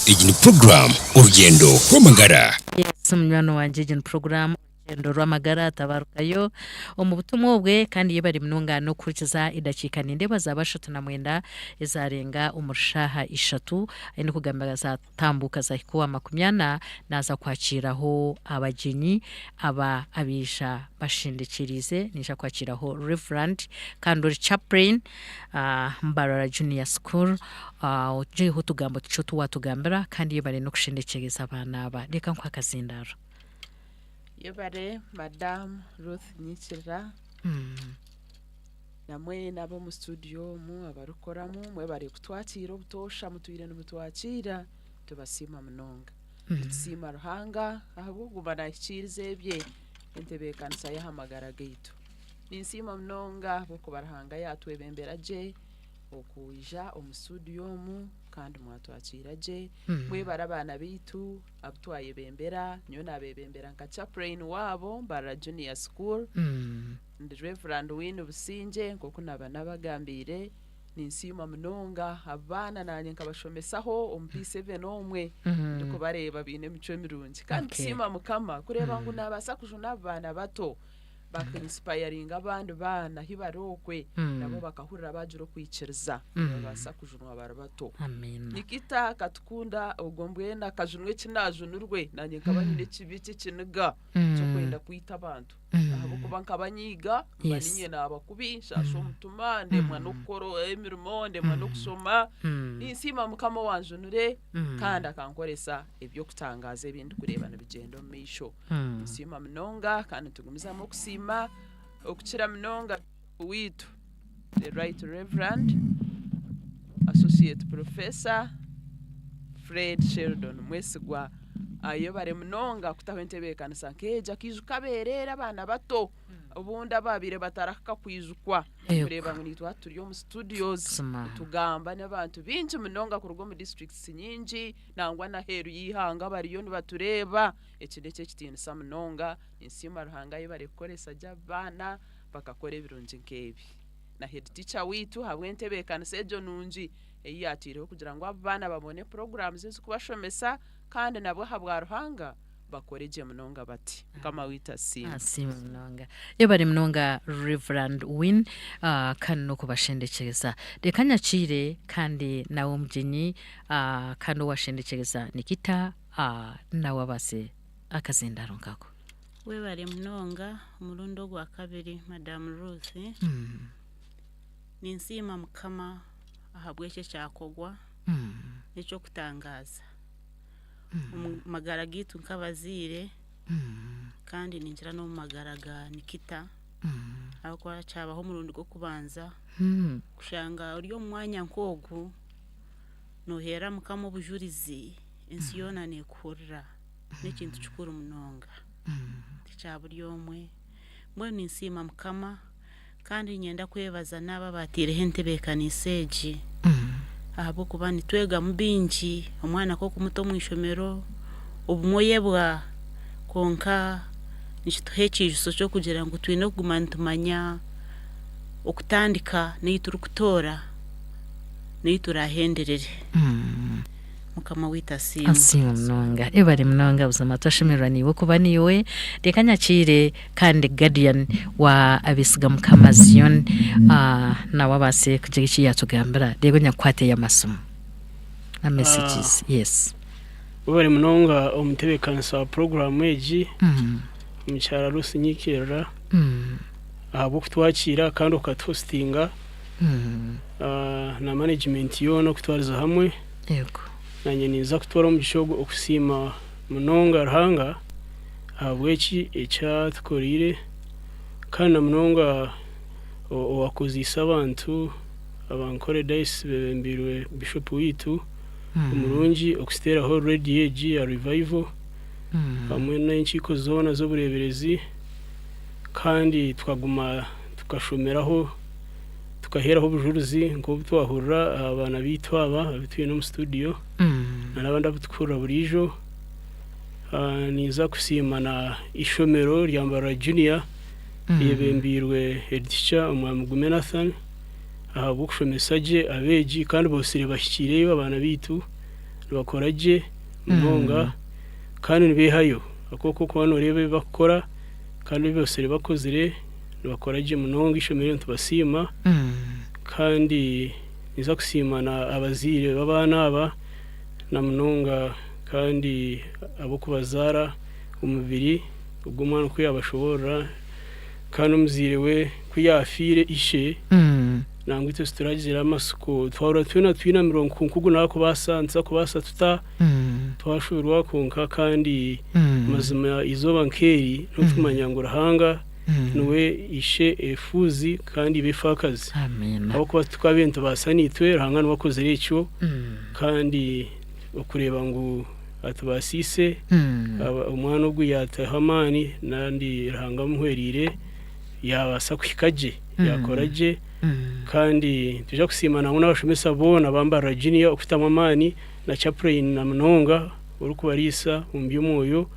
Egi ni puroguraamu Orugyendo rw'Amagara. Yes, munywani wangye egi ni puroguraamu Orugyendo rw'Amagara tabarukayo omu butumwa obwe kandi yebare munonga n'okuhurikiza edakiika nindeeba zaaba 39 ezarenga omuri shaaha ishatu ahi ndikugambira zatambuuka zahika owa makumi ana naaza kwakiiraho abagyenyi aba abaija bashindikiriize naija kwakiiraho Rev. Kandi ori Chaplain Mbarara Junior School Ogireho otugambo tukye otu waatugambira kandi yebare n'okushendekyereza abaana aba. Reka nkuhe akazindaaro. Yebare Madam Ruth Nyikirira na mwena ab'omu studio omu abarikukoramu mwebare kutwakiira obutoosha mutwire nimutwakiira tubasiima munonga. Nitusiima Ruhanga ahabw'okuguma naahikiiriza ebye entebeekanisa y'aha magara gaitu. Ninsiima munonga ahabw'okuba Ruhanga yaatwebembera gye okwija omu studio omu kandi mwatwakiira gye. Mwebare abaana baitu abu twayebembera, nyowe naabebembera nka chaplain waabo Mbarara Junior School. Ndi Rev. Winnie Busingye nk'oku naaba naabagambiire. Ninsiima munonga abaana naanye nkabashomesaho omu P7 omwe ndikubareeba baine emicwe mirungi. Kandi tusiima Mukama kureeba ngu naabaasa kujuna abo baana bato. baka inspiringa abandi baana ahi bari okwe nabo bakahurira bagira okwikiriza nibabaasa kujunwa bari bato. Nikita akatukunda ogwo mbwenu akajunwa eki naajunirwe naanye nkaba nyine ekibi ky'ekiniga ky'okwenda kwita abantu ahabw'okuba nkaba nyiiga mba niinye naaba kubi nshaasha omutima ndemwa n'okukora emirimo ndemwa n'okushoma ninsiima Mukama owanjunire kandi akankoresa eby'okutangaaza ebi ndikureeba nibigyenda omu maisho. Nitusiima munonga kandi nitugumizamu okusiima okukira munonga owaitu the right Reverend Associate Professor Fred Sheldon Mwesigwa. Ayebare munonga kutaho entebeekanisa nk'egi akaijuka abeereere abaana bato obundi abaabaire batarahika kwijukwa. Yego. Kureeba ngu naitwe hati turi omu studios Buzima. nitugamba n'abantu baingi munonga kuruga omu districts nyingi nangwa n'aheeru y'eihanga bariyo nibatureeba. Eki n'eky'ekitiinisa munonga. Ninsiima Ruhanga ayebare kukoresa gye abaana bakakora ebirungi nk'ebi. Na head teacher waitu ahabw'entebeekanisa egyo nungi ei yaataireho kugira ngu abo baana babone programs ezikubashomesa kandi nabwo ahabwa Ruhanga bakore gye munonga bati. Mukama waitu asiimwe. Asiimwe munonga. Yebare munonga Reverand Win ah, kandi n'okubashendekyereza. Reka nyakiire kandi nawe omugyenyi ah, kandi owashendekyereza Nikita ah, nawe abaase akazindaaro nkako. Webare munonga omurundi ogwa kabiri Madam Ruth. Ninsiima Mukama ahabw'eki ekyakorwa n'eky'okutangaaza omu magara gaitu nk'abazaire kandi ningira n'omu magara ga Nikita ahabw'okuba kyabaho omurundi gw'okubanza kushanga ori omu mwanya nk'ogu nooheera Mukama obujurizi ensi yoona neekuhurira n'ekintu kikuru munonga tikya buri omwe. Mbwenu ninsiima Mukama kandi niinyenda kwebaza n'abo abaataireho entebeekanisa egi ahabw'okuba nitwegamu bingi, omwana nk'okumuta omu ishomero obumwe oyebwa kwonka nikituha ekiijutsyo ky'okugira ngu twine kuguma nitumanya okutandika n'ei turikutoora n'ei turaahenderere. Mukama waitu asiimwe. Asiimwe munonga. Ebare munonga buzima twashemererwa naiwe kuba naiwe. Reka nyakiire kandi guardian wa Abesiga Mukama Zion ah, nawe abaase kugira eki yatugambira. Reero nyakukwate y'amasimu na messages. Yes. Webare munonga omutebeekanisa wa puroguraamu egi, Omukyara Ruth Nyikirira, ahabw'okutwakiira kandi okatuhositinga na management yoona okutwariza hamwe. Yego. Nanye ninza kutwara omugisha ogu okusiima munonga Ruhanga ahabw'eki eki atukoreire kandi na munonga owakozeise abantu aba Nkore Diocese bebembeirwe Bishop waitu omurungi okututeeraho radio egi ya Revival hamwe n'enkiiko zoona z'obureeberezi kandi tukaguma tukashomeraho tukaheeraho obujurizi nk'obu twahurira aha baana baitu aba abu twine omu situdiyo na n'abandi abu turikuhurira buriijo. Ninza kusiima na eishomero rya Mbarara Junior ryebembeirwe headteacher Omwami Gume Nathan ahabw'okushomesa gye abeegi kandi boosire bahikiireyo abaana baitu nibakora gye munonga kandi nibeehayo ahabw'okuba orikuba nooreeba ebi barikukora kandi ebi boosire bakozire nibakora gye munonga eishomero nitubasiima kandi ninza kusiima na abazaire b'abaana aba na munonga kandi ab'okubazaara omubiri ogw'omwana ku yaabashoboorora kandi omuzaire we ku yaafiire ishe nangwa itwe tituragira amatsiko twahurira twena twinamire ngu kwonka ogu naakubaasa nituza kubaasa tuta twashoberwa kwonka kandi mazima eizooba nk'eri n'okumanya ngu Ruhanga niwe ishe efuuzi kandi iba efaakazi. Ahabw'okuba titukabaire nitubaasa naitwe, Ruhanga niwe akozire ekyo kandi okureeba ngu atubaasiise, omwana ogu yaataho amaani kandi Ruhanga amuhwereire yaabaasa kuhika gye, yaakora gye kandi nitwija kusiima nangwa n'abashomesa boona aba Mbarara Junior okutamu amaani na Chaplain na munonga orikubariisa omu by'omwoyo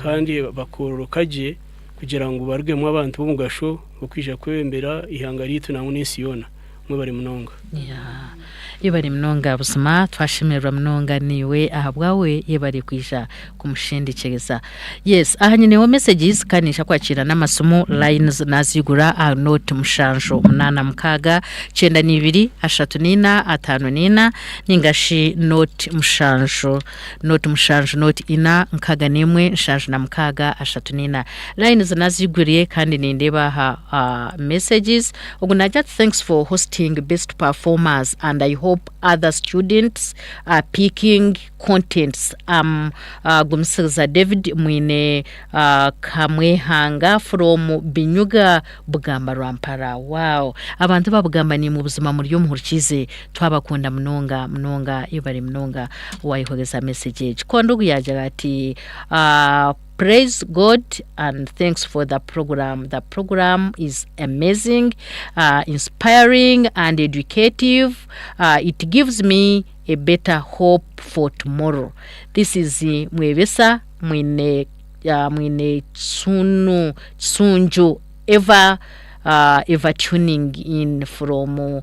kandi bakoororoka gye. kugira ngu barugemu abantu b'omugasho b'okwija kwebembera eihanga ryaitu nangwa n'ensi yoona. Mwebare munonga. Yeah. Yebare munonga buzima twashemererwa munonga niiwe ahabwawe yebare kwija kumushendekyereza. Yes aha nyineho messages kandi niija kwakira n'amasimu lines nazigura aha nooti mushanju munaana mukaaga kyenda n'ibiri ashatu n'ina ataano n'ina ningashi nooti mushanju Nooti mushanju nooti ina nkaaga n'emwe nshanju na mukaaga ashatu n'ina. Lines nazigwire kandi nindeeba aha messages. Ogu naagira ati thanks for hosting best performers and I hope. hope other students are picking contents am uh, Gumisiriza David Mwine uh, Kamwehanga from Binyuga Bugamba Rwampara wow abantu ba Bugamba nimwe buzima muri omuhurikize twabakunda munonga munonga yebare munonga wayihoreza message egi kondi ogu yagira ati uh, Praise God and thanks for the program. The program is amazing, uh, inspiring and educative. Uh, it gives me a better hope for tomorrow. This is Mwebesa Mwine, uh, Mwine Tsunu, Tsunju ever uh, ever tuning in from uh,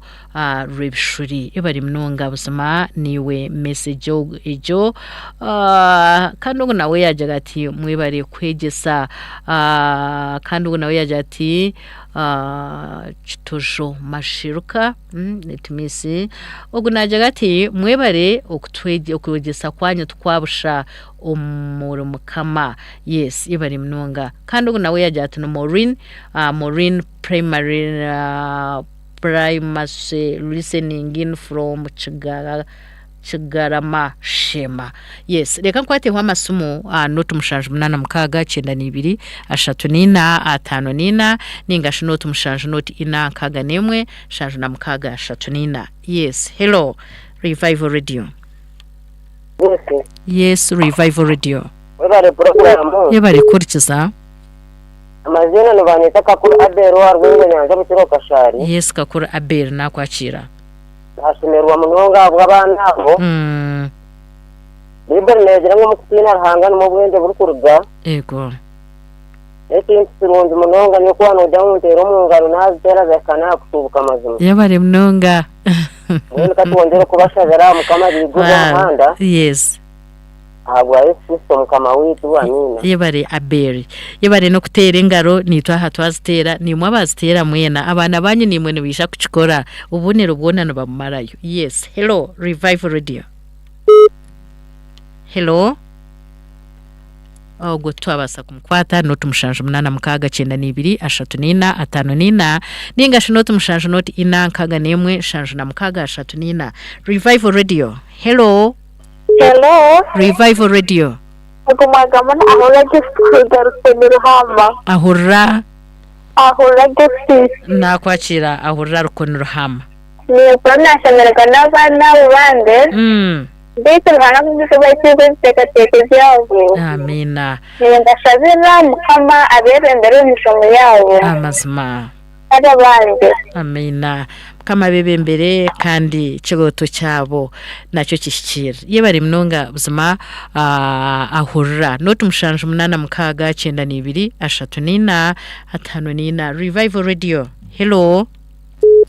Rwebishuri ebari munonga buzima niwe message egyo uh, kandi ogu nawe yagira ati mwebare kwegyesa uh, kandi ogu nawe yagira ati uh, kitojo mashiruka mm, it means ogu nagira ati mwebare okwegyesa kwanyu tukwabusha omuri mukama yes yebare munonga kandi ogu nawe yagira ati ni Maureen uh, Maureen primary uh, primacy listening in from Kigara Kigarama Shema yes reka nkwateho amasimu uh, noti mushanju munana mukaaga kyenda n'ibiri ashatu n'ina ataano n'ina ningashi noti mushanju noti ina nkaaga n'emwe shanju na mukaaga ashatu n'ina yes hello revival radio yes revival radio Webare puroguramu. yebare kurikiza Amazina nibanyeta Kakuru Abel wa Rwengo Nyanza Bukiro Kashari. Yes Kakuru Abel nakwakira. Nashemererwa munonga ahabw'abaana abo. Baibuli neegira ngu omu kutiina Ruhanga nimwo obwengye burikuruga. Yego. N'ekintu kirungi munonga nyowe ku waaba noogira ngu nteere omu ngaro naaziteera zahika n'aha kushuubuka mazima. Yebare munonga. Mbwenu ka twongyere kubashabira aha Mukama abaiguze omuhanda. Yes. Ahabwa Yesu Kristo Mukama waitu. Amiina. Yebare Abel. Yebare n'okuteera engaro naitwe aha twaziteera naimwe abaziteera mwena abaana banyu naimwe nibaija kukikora obubonero bwona nibabumarayo. Yes. Hello Revival Radio. Hello. Ogwo twabaasa kumukwata noti mushanju munaana mukaaga kyenda n'ibiri ashatu n'ina ataano n'ina ninga shi noti mushanju noti ina nkaaga n'emwe nshanju na mukaaga ashatu n'ina. Revival Radio. Hello. Hello. Revival Radio. Ogumwagamo na Ahura Gift kuruga Rukeni Ruhamba. Ahurira. Ahura Gift. Nakwakira Ahurira Rukeni Ruhamba. Nikuba nashemererwa n'abaana abo bandi. Beitu Ruhanga agumize kubakiza ebiteekateeko byabo. Amiina. Nimbashabira Mukama abeebembere omu mishomo yaabo. Amazima. Ari abandi. Amiina. Mukama abeebembere kandi ekirooto kyabo nakyo kihikiirire. Yebare munonga buzima ahurira. Noti mushanju munaana mukaaga kyenda n'ibiri ashatu n'ina ataano n'ina. Revival Radio. Hello.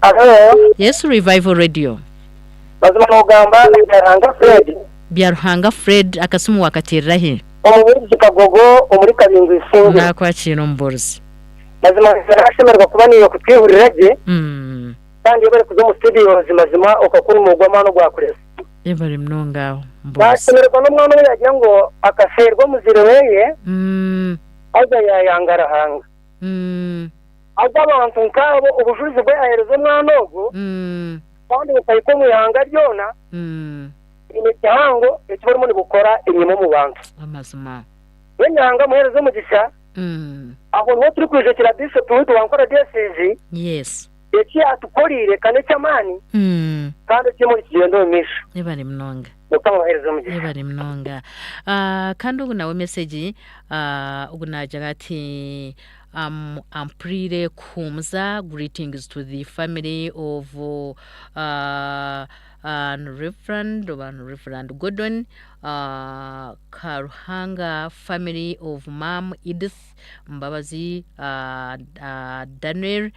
Hello. Yes, Revival Radio. Mazima nogamba na Byaruhanga Fred. Byaruhanga Fred akasimu wakateerera hi? Omubuurizi Kagogo omuri Kabingo Isingiro. Nakwakira omubuurizi. Mazima nashemererwa kuba niiwe kutwihurira gye. Kandi yebare kuza omu studios mazima okakora omurimo gw'amaani ogwakureza. Yebare munonga mubuurizi. Nashemererwa n'omwana ou yagira ngu akafeerwa omuzaire weye haza yayanga Ruhanga. Haza abantu nkaabo obujurizi bu yaheereza omwana ogu kandi bukahika omu ihanga ryona bwine kihango eki burimu nibukora enyima omu bantu. Amazima. Mbwenu Ruhanga amuheereze omugisha. Aho niho turikwijukyira Bishop waitu wa Nkora Diocese Yes. eki yaatukoreire ka n'eky'amaani kandi ekirimu nikigyenda omu maisho. Yebare munonga. Mukama abaheereze omugisha. Yebare munonga. Ah, kandi ogu nawe message ah, ogu naagira ati um, ampurire kuhumuza greetings to the family of uh, uh, Reverend, oba Reverend Gordon uh, Karuhanga family of Mam Edith Mbabazi uh, uh, Daniel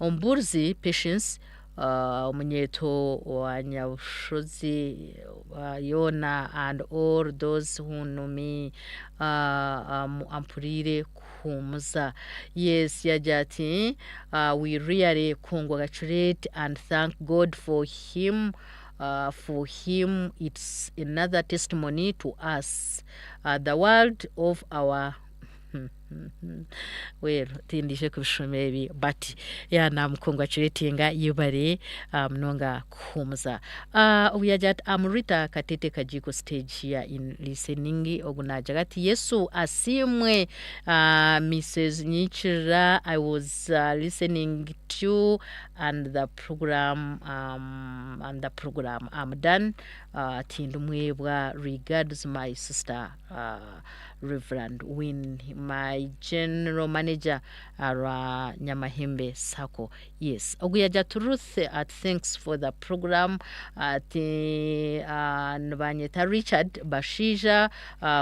Ombuzi Patience uh, omunyeeto wa Nyabushozi uh, Yona and all those who know me uh, um, ampurire kuhumuza yes yagira ati uh, we really congratulate and thank God for him uh, for him it's another testimony to us uh, the world of our Well, tindije kubishoma ebi but ya namukongratulatinga yebare munonga kuhumuza. Obu yagira ati am Rita Katete Kajiiko stage here in listening ogu nagira ati Yesu asiimwe Mrs Nyikirira I was listening to and the program and the program am done tindimwebwa regards my sister Reverend Win my general manager arwa Nyamahembe Sacco yes ogu yagira ati Ruth ati thanks for the program ati nibanyeta Richard Bashaija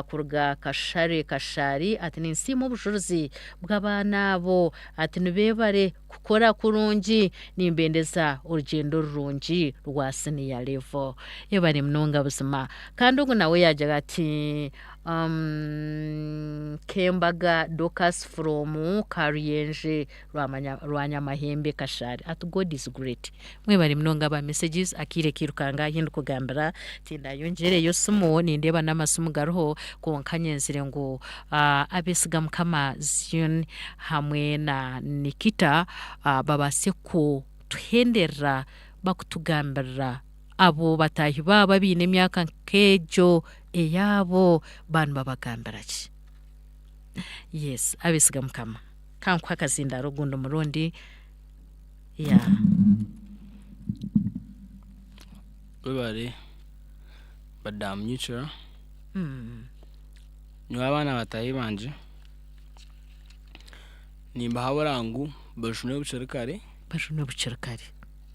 kuruga Kashare Kashari ati ninsiima obujurizi bw'abaana abo ati nibebare kukora kurungi nimbendeza orugyendo rurungi rwa senior level yebare munonga buzima kandi ogu nawe yagira ati Kembaga Dorcas from Karuyenje Rwanyamahembe Kashari ati God is great mwebare munonga aba messages akiire kirukanga ahi ndikugambira tindayongyereyo simu nindeeba n'amasimu gariho kwonka nyenzire ngu abesiga Mukama Zion hamwe na Nikita babaase kutuhenderera bakutugambirira abo bataahi baabo abaine emyaka nk'egyo eyaabo ba nibabagambira ki? Yes, abesiga Mukama. Kankuhe akazindaaro ogundi murundi. Yeah. Webare Madam Nyicura. Nyowe abaana bataahi bangye nimbahabura ngu bajune bukiri kare. Bajune bukiri kare.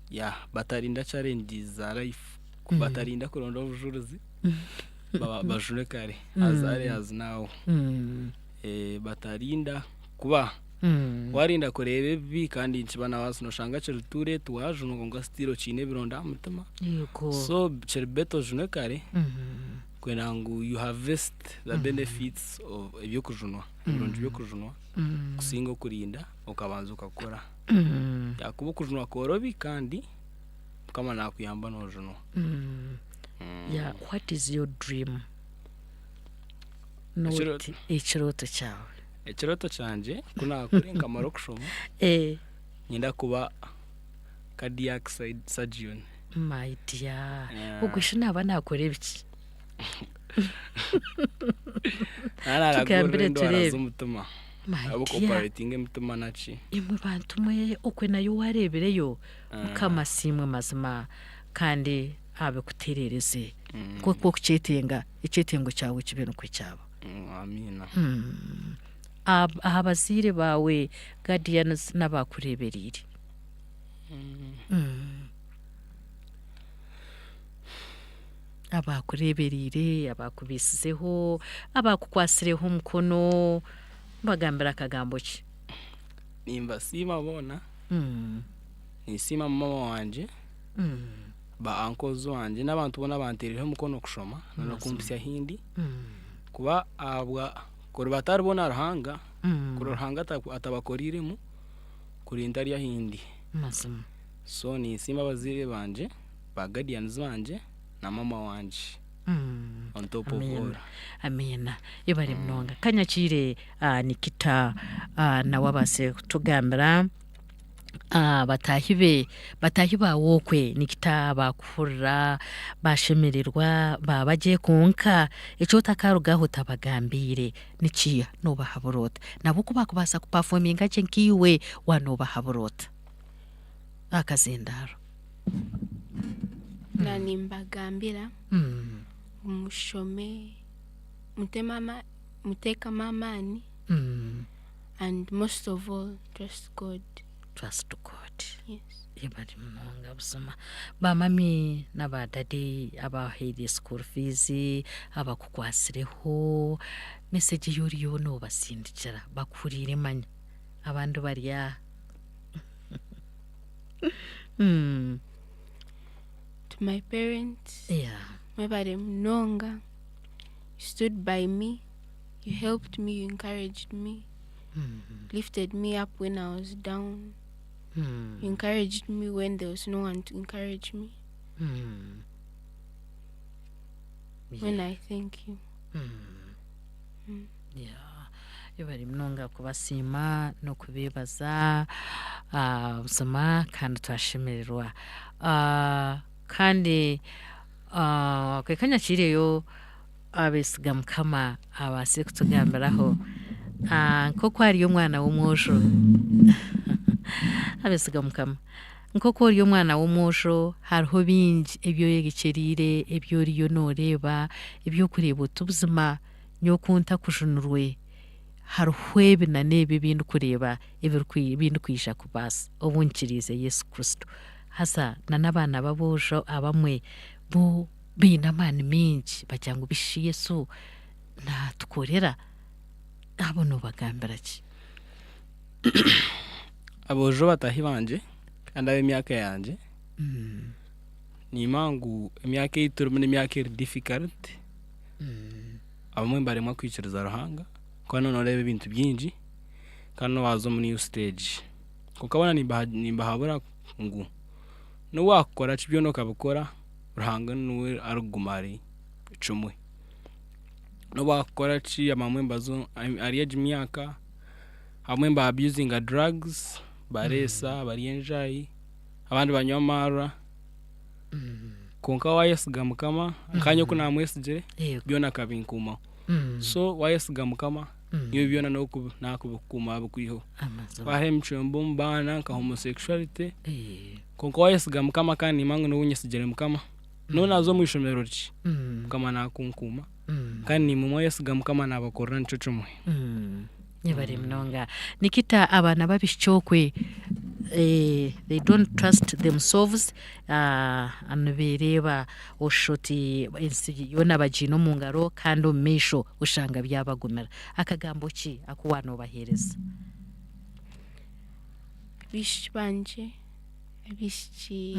Yeah, batarinda challenges za life, batarinda kuronda obujurizi, bajune kare as early as now. Batarinda kuba warinda kureeba ebibi kandi nikiba nabaasa noshanga kiri too late wajunwa kwonka still okiine ebironda aha mutima. So kiri better ojunwe kare kwenda ngu you harvest the benefits of eby'okujunwa, ebirungi by'okujunwa kusinga okurinda okabanza okakora. Ahakuba okujunwa kworobi kandi Mukama nakuyamba nojunwa. Yeah, what is your dream? Noti ekirooto kyawe. Ekirooto kyangye ku naakure nkamara okushoma, niinyenda kuba cardiac surgeon. My dear, ogwo shi naaba naakora ebiki? Naaba Tugambire naragurira endwara tureebe. z'omutima, My dear. ahabw'oku-operatinga emitima naki. Imwe bantu mwe okwe nayo wareebireyo Mukama asiimwe mazima kandi abikuterereze nk'oku okukyetenga ekyetengo kyawe kibe nikwo kyaba. Amiina. Aha bazaire baawe, guardians n'abakureebereire. Abakureebereire, abakubiisizeho, abakukwatsireho omukono, obagambire akagambo ki? Nimbasiima boona. Ninsiima maama wangye, ba uncles bangye n'abantu boona abantereireho omukono kushoma n'okumpitsya ahi ndi. Kuba ahabwa kuri bataribona Ruhanga, kuri Ruhanga atabakoreiremu, kuri ntari ahi ndi. So ninsiima abazaire bangye, ba guardians bangye na maama wangye on top of all. Amiina. Yebare munonga. Kanyakiire Nikita nawe abaase kutugambira bataahi be, bataahi baawe okwe Nikita baakuhurira baashemererwa baaba gye kwonka eki otakarugaho otabagambiire nikiiha? Noobahabura ota? Nabo ku baakubaasa kupafominga gye nkaiwe waaba noobahabura ota? Akazindaaro. Na nimbagambira ngu mushome muteekemu amaani and most of all trust God. Trust God. Yes. Yebare munonga buzima. Ba mummy na ba daddy abahaire school fees, abakukwatsireho, message ei oriyo nobasindikira bakuhuriire manya abandi bari aha. To my parents, mwebare munonga, you stood by me, you helped me, you encouraged me, lifted me up when I was down, you encouraged me when there was no one to encourage me. When I thank you. Yeah. Yebare munonga kubasiima n'okubeebaza buzima kandi twashemererwa. Kandi reka nyakiireyo abeesiga Mukama abaase kutugambiraho nk'oku ari omwana w'omwojo abeesiga Mukama nk'oku ori omwana w'omwojo hariho bingi ebi oyerekyereire ebi oriyo nooreeba eby'okureeba oti buzima nyowe ku ntakujunirwe hariho ebi na n'ebi ebi ndikureeba ebi ndikwija kubaasa obu nkiriize Yesu Kristo. Haza na n'abaana b'aboojo abamwe bo baine amaani maingi bagira ngu bishi Yesu naatukorera, abo noobagambira ki? Aboojo bataahi bangye kandi ab'emyaka yangye, niimanya ngu emyaka ei turimu n'emyaka eri difficult, abamwe nibaremwa kwikiriza Ruhanga ahabw'okuba nooreeba ebintu bingi kandi waaza omu new stage. Kwonka boona nimbahabura ngu n'obu waakukora ki byona okabikora, Ruhanga niwe arikuguma ari kimwe. N'obu waakukora ki abamwe nibaza ahari egi myaka, abamwe niba abusinga drugs, bareesa, barya enjaayi, abandi banywa amaarwa, kwonka waayesiga Mukama nka nyowe oku naamwesigire, byona akabinkuumaho. So waayesiga Mukama, nyowe byona naakubikukuuma abikwiheho. Hariho emicwe mibi omu baana nka homosexuality, kwonka waayesiga Mukama kandi niimanya ngu n'obu nyesigire Mukama, n'obu naaza omu ishomero ki, Mukama naakunkuuma kandi naimwe mwayesiga Mukama naabakorera nikyo kimwe. Yebare munonga. Nikita abaana b'abaishiki okwe they don't trust themselves nibereeba oshusha oti ensi yoona bagiine omu ngaro kandi omu maisho oshanga byabagumira. Akagambo ki aku waanobaheereza? Abaishiki bangye, abaishiki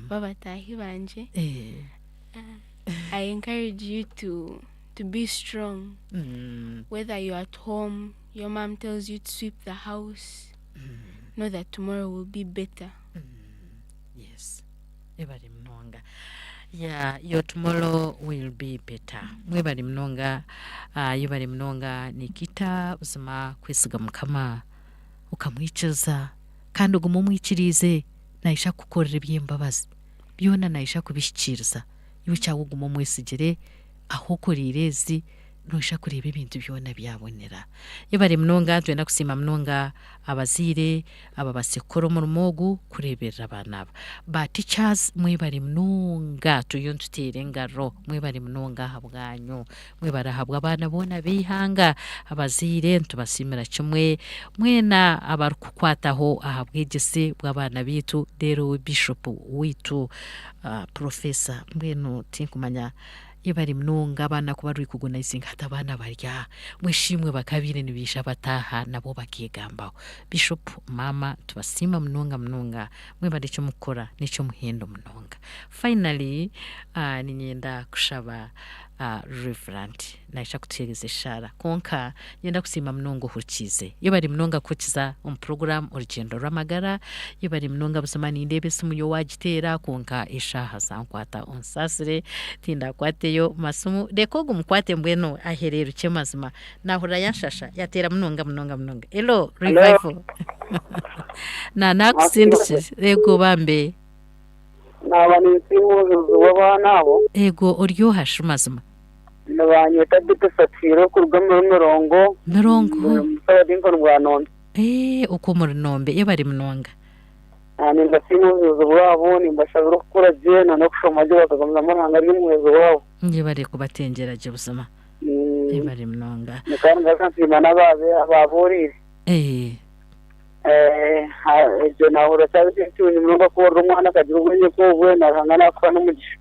b'abataahi bangye, I encourage you to be strong whether you're at home, your mum tells you to sweep the house, know that tomorrow will be better. Yes, mwebare munonga. Yeah, your tomorrow will be better. Mwebare munonga, yebare munonga Nikita, buzima kwesiga Mukama okamwikiriza kandi ogume omwikiriize naija kukukorera eby'embabazi byona naija kubihikiiriza. Iwe ekyawe ogume omwesigire ahu okoriire ezi noija kureeba ebintu byona byabonera. Yebare munonga nitwenda kusiima munonga abazaire ababaasize kukora omurimo ogu kureeberera abaana aba. Ba teachers mwebare munonga turiyo nituteera engaro mwebare munonga ahabwanyu. Mwebare ahabw'abaana boona ab'eihanga. Abazaire nitubasiimira kimwe mwena abarikukwataho aha bwegyese bw'abaana baitu reero we Bishop waitu Professor mbwenu tinkumanya Yebare munonga abaana kuba recognizing hati abaana bari aha mweshimwe bakabaire nibaija bataaha nabo bakegambaho. Bishop maama tubasiima munonga munonga mwebare ekimukukora nekyomuhendo munonga. Finally ninyenda kushaba Reverand naija kutuhereza eshaara kwonka Niinyenda kusiima munonga ohurikiize. Yebare munonga kuhukiza omu puroguraamu Orugyendo rw'Amagara. Yebare munonga buzima nindeeba esimu yo waagiteera kwonka eshaaha zankwata onsaasire tindakwateyo masimu. Reka ogu mukwate mbwenu ahereerukye mazima. Naahurira yanshasha yateera munonga munonga munonga. Hello Revival. Na naakusindikire. Eego bambe. Naaba ninsiima obujuzi bw'abaana abo. Eego ori oha shi mazima? Nibanyeta Bito Safiro kuruga omuri Mirongo. Mirongo. Omu bwa Nombe. Eeh okwo omuri Nombe yebare munonga. Nimbasiima obujuzi bwabo, nimbashabira okukura gye na n'okushoma gye bakagumizamu Ruhanga ari omuhwezi waabo. Yebare kubatengyera gye buzima. Yebare munonga. Kandi ngaruka nsiima n'abaaburiire. Eeh. Ekyo naahurira kyaba ekiri kirungi munonga kuhurira omwana akagira obwengye nk'obwe na Ruhanga naakuha n'omugisha.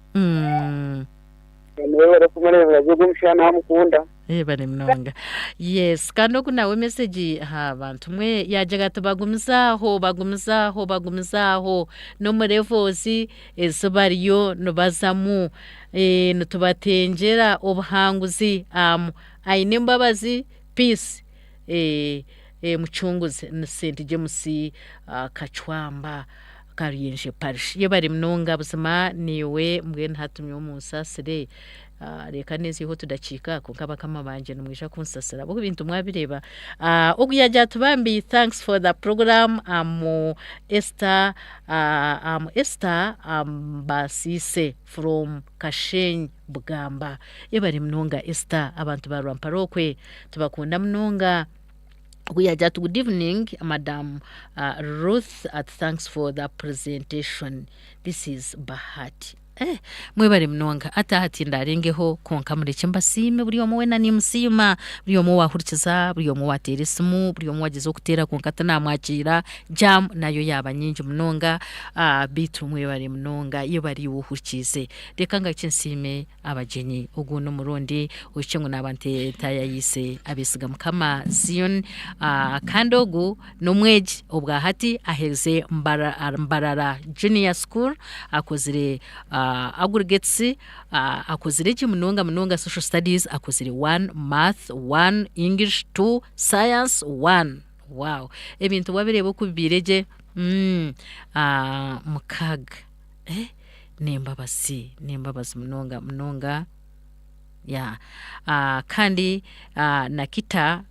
Niwe barikumureebera gye ogwo omushaija namukunda. Yebare munonga. Yes, kandi ogu nawe message ha bantu mwe yagira ati bagumize aho, bagumize aho, bagumize aho n'omu levels ezi bariyo nibazamu eh, nitubatengyera obuhanguzi am aine embabazi peace eh, eh, mucunguzi ni Saint James ah, Kacwamba Karuyenje Parish. Yebare munonga buzima niiwe mbwenu hati nyowe munsaasire. Reka neziiho otudakiika kwonka bakama bangye nimwija kunsasira ahabw'okuba ebintu mwabireeba. Ogu yaagira ati bambi thanks for the program am Esther am Esther Mbasiise from Kashenyi Bugamba. Yebare munonga Esther abantu ba Rwampara okwe tubakunda munonga. Ogu yaagira ati good evening madam Ruth ati thanks for the presentation this is Bahati. Eh, mwebare munonga. Hati aha tindarengeho, kwonka murekye mbasiime buri omwe weena nimusiima. Buri omwe owaahurikiza, buri omwe owaateera esimu, buri omwe owaagyeza okuteera kwonka tinaamwakiira, jam nayo yaaba nyingi munonga, ah, beitu mwebare munonga. Yebare iwe ohurikiize. Reka ngakye nsiime abagyenyi. Ogu n'omurundi ohikye ngu naaba ntaayayiise abeesiga Mukama Zion, ah, kandi ogu N'omwegi obwa hati aherize Mbarara Junior School, akozire Aggregates, akozire gye munonga munonga Social Studies akozire one, Math one, English two, Science one. Wow! Ebintu wabireeba oku bibaire gye, mukaaga. Eh! N'embabazi, n'embabazi munonga munonga. Yeah. Kandi Nakita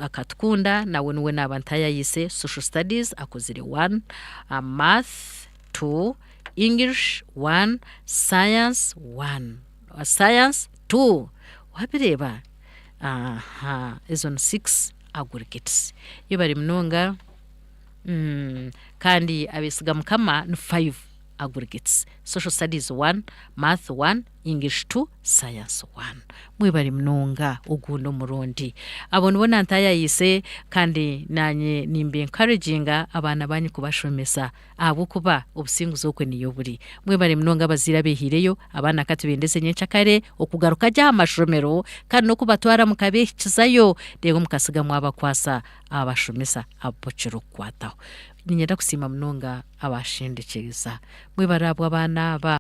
akatukunda nawe niwe naaba ntayayise social studies akozire one, math two, English one, science one, science two. Wabireeba? Aha, ezo ni six aggregates. Yebare munonga. Kandi abesiga Mukama ni five. Aggregates, Social Studies one, Math one, English two, Science one. Mwebare munonga ogundi omurundi. Abo nibo nantaayayiise kandi naanye nimba encouraginga abaana baanyu kubashomesa ahabw'okuba obusinguzi okwe niyo buri. Mwebare munonga abazaire abehaireyo, abaana ka tubendeze nyenkyakare okugaruka gye aha mashomero kandi n'okubatwara mukabehikizayo reero mukasiga mwabakwasa abashomesa abu kirikukwataho. Niinyenda kusiima munonga abashendekyereza. Mwebare ahabw'abaana aba.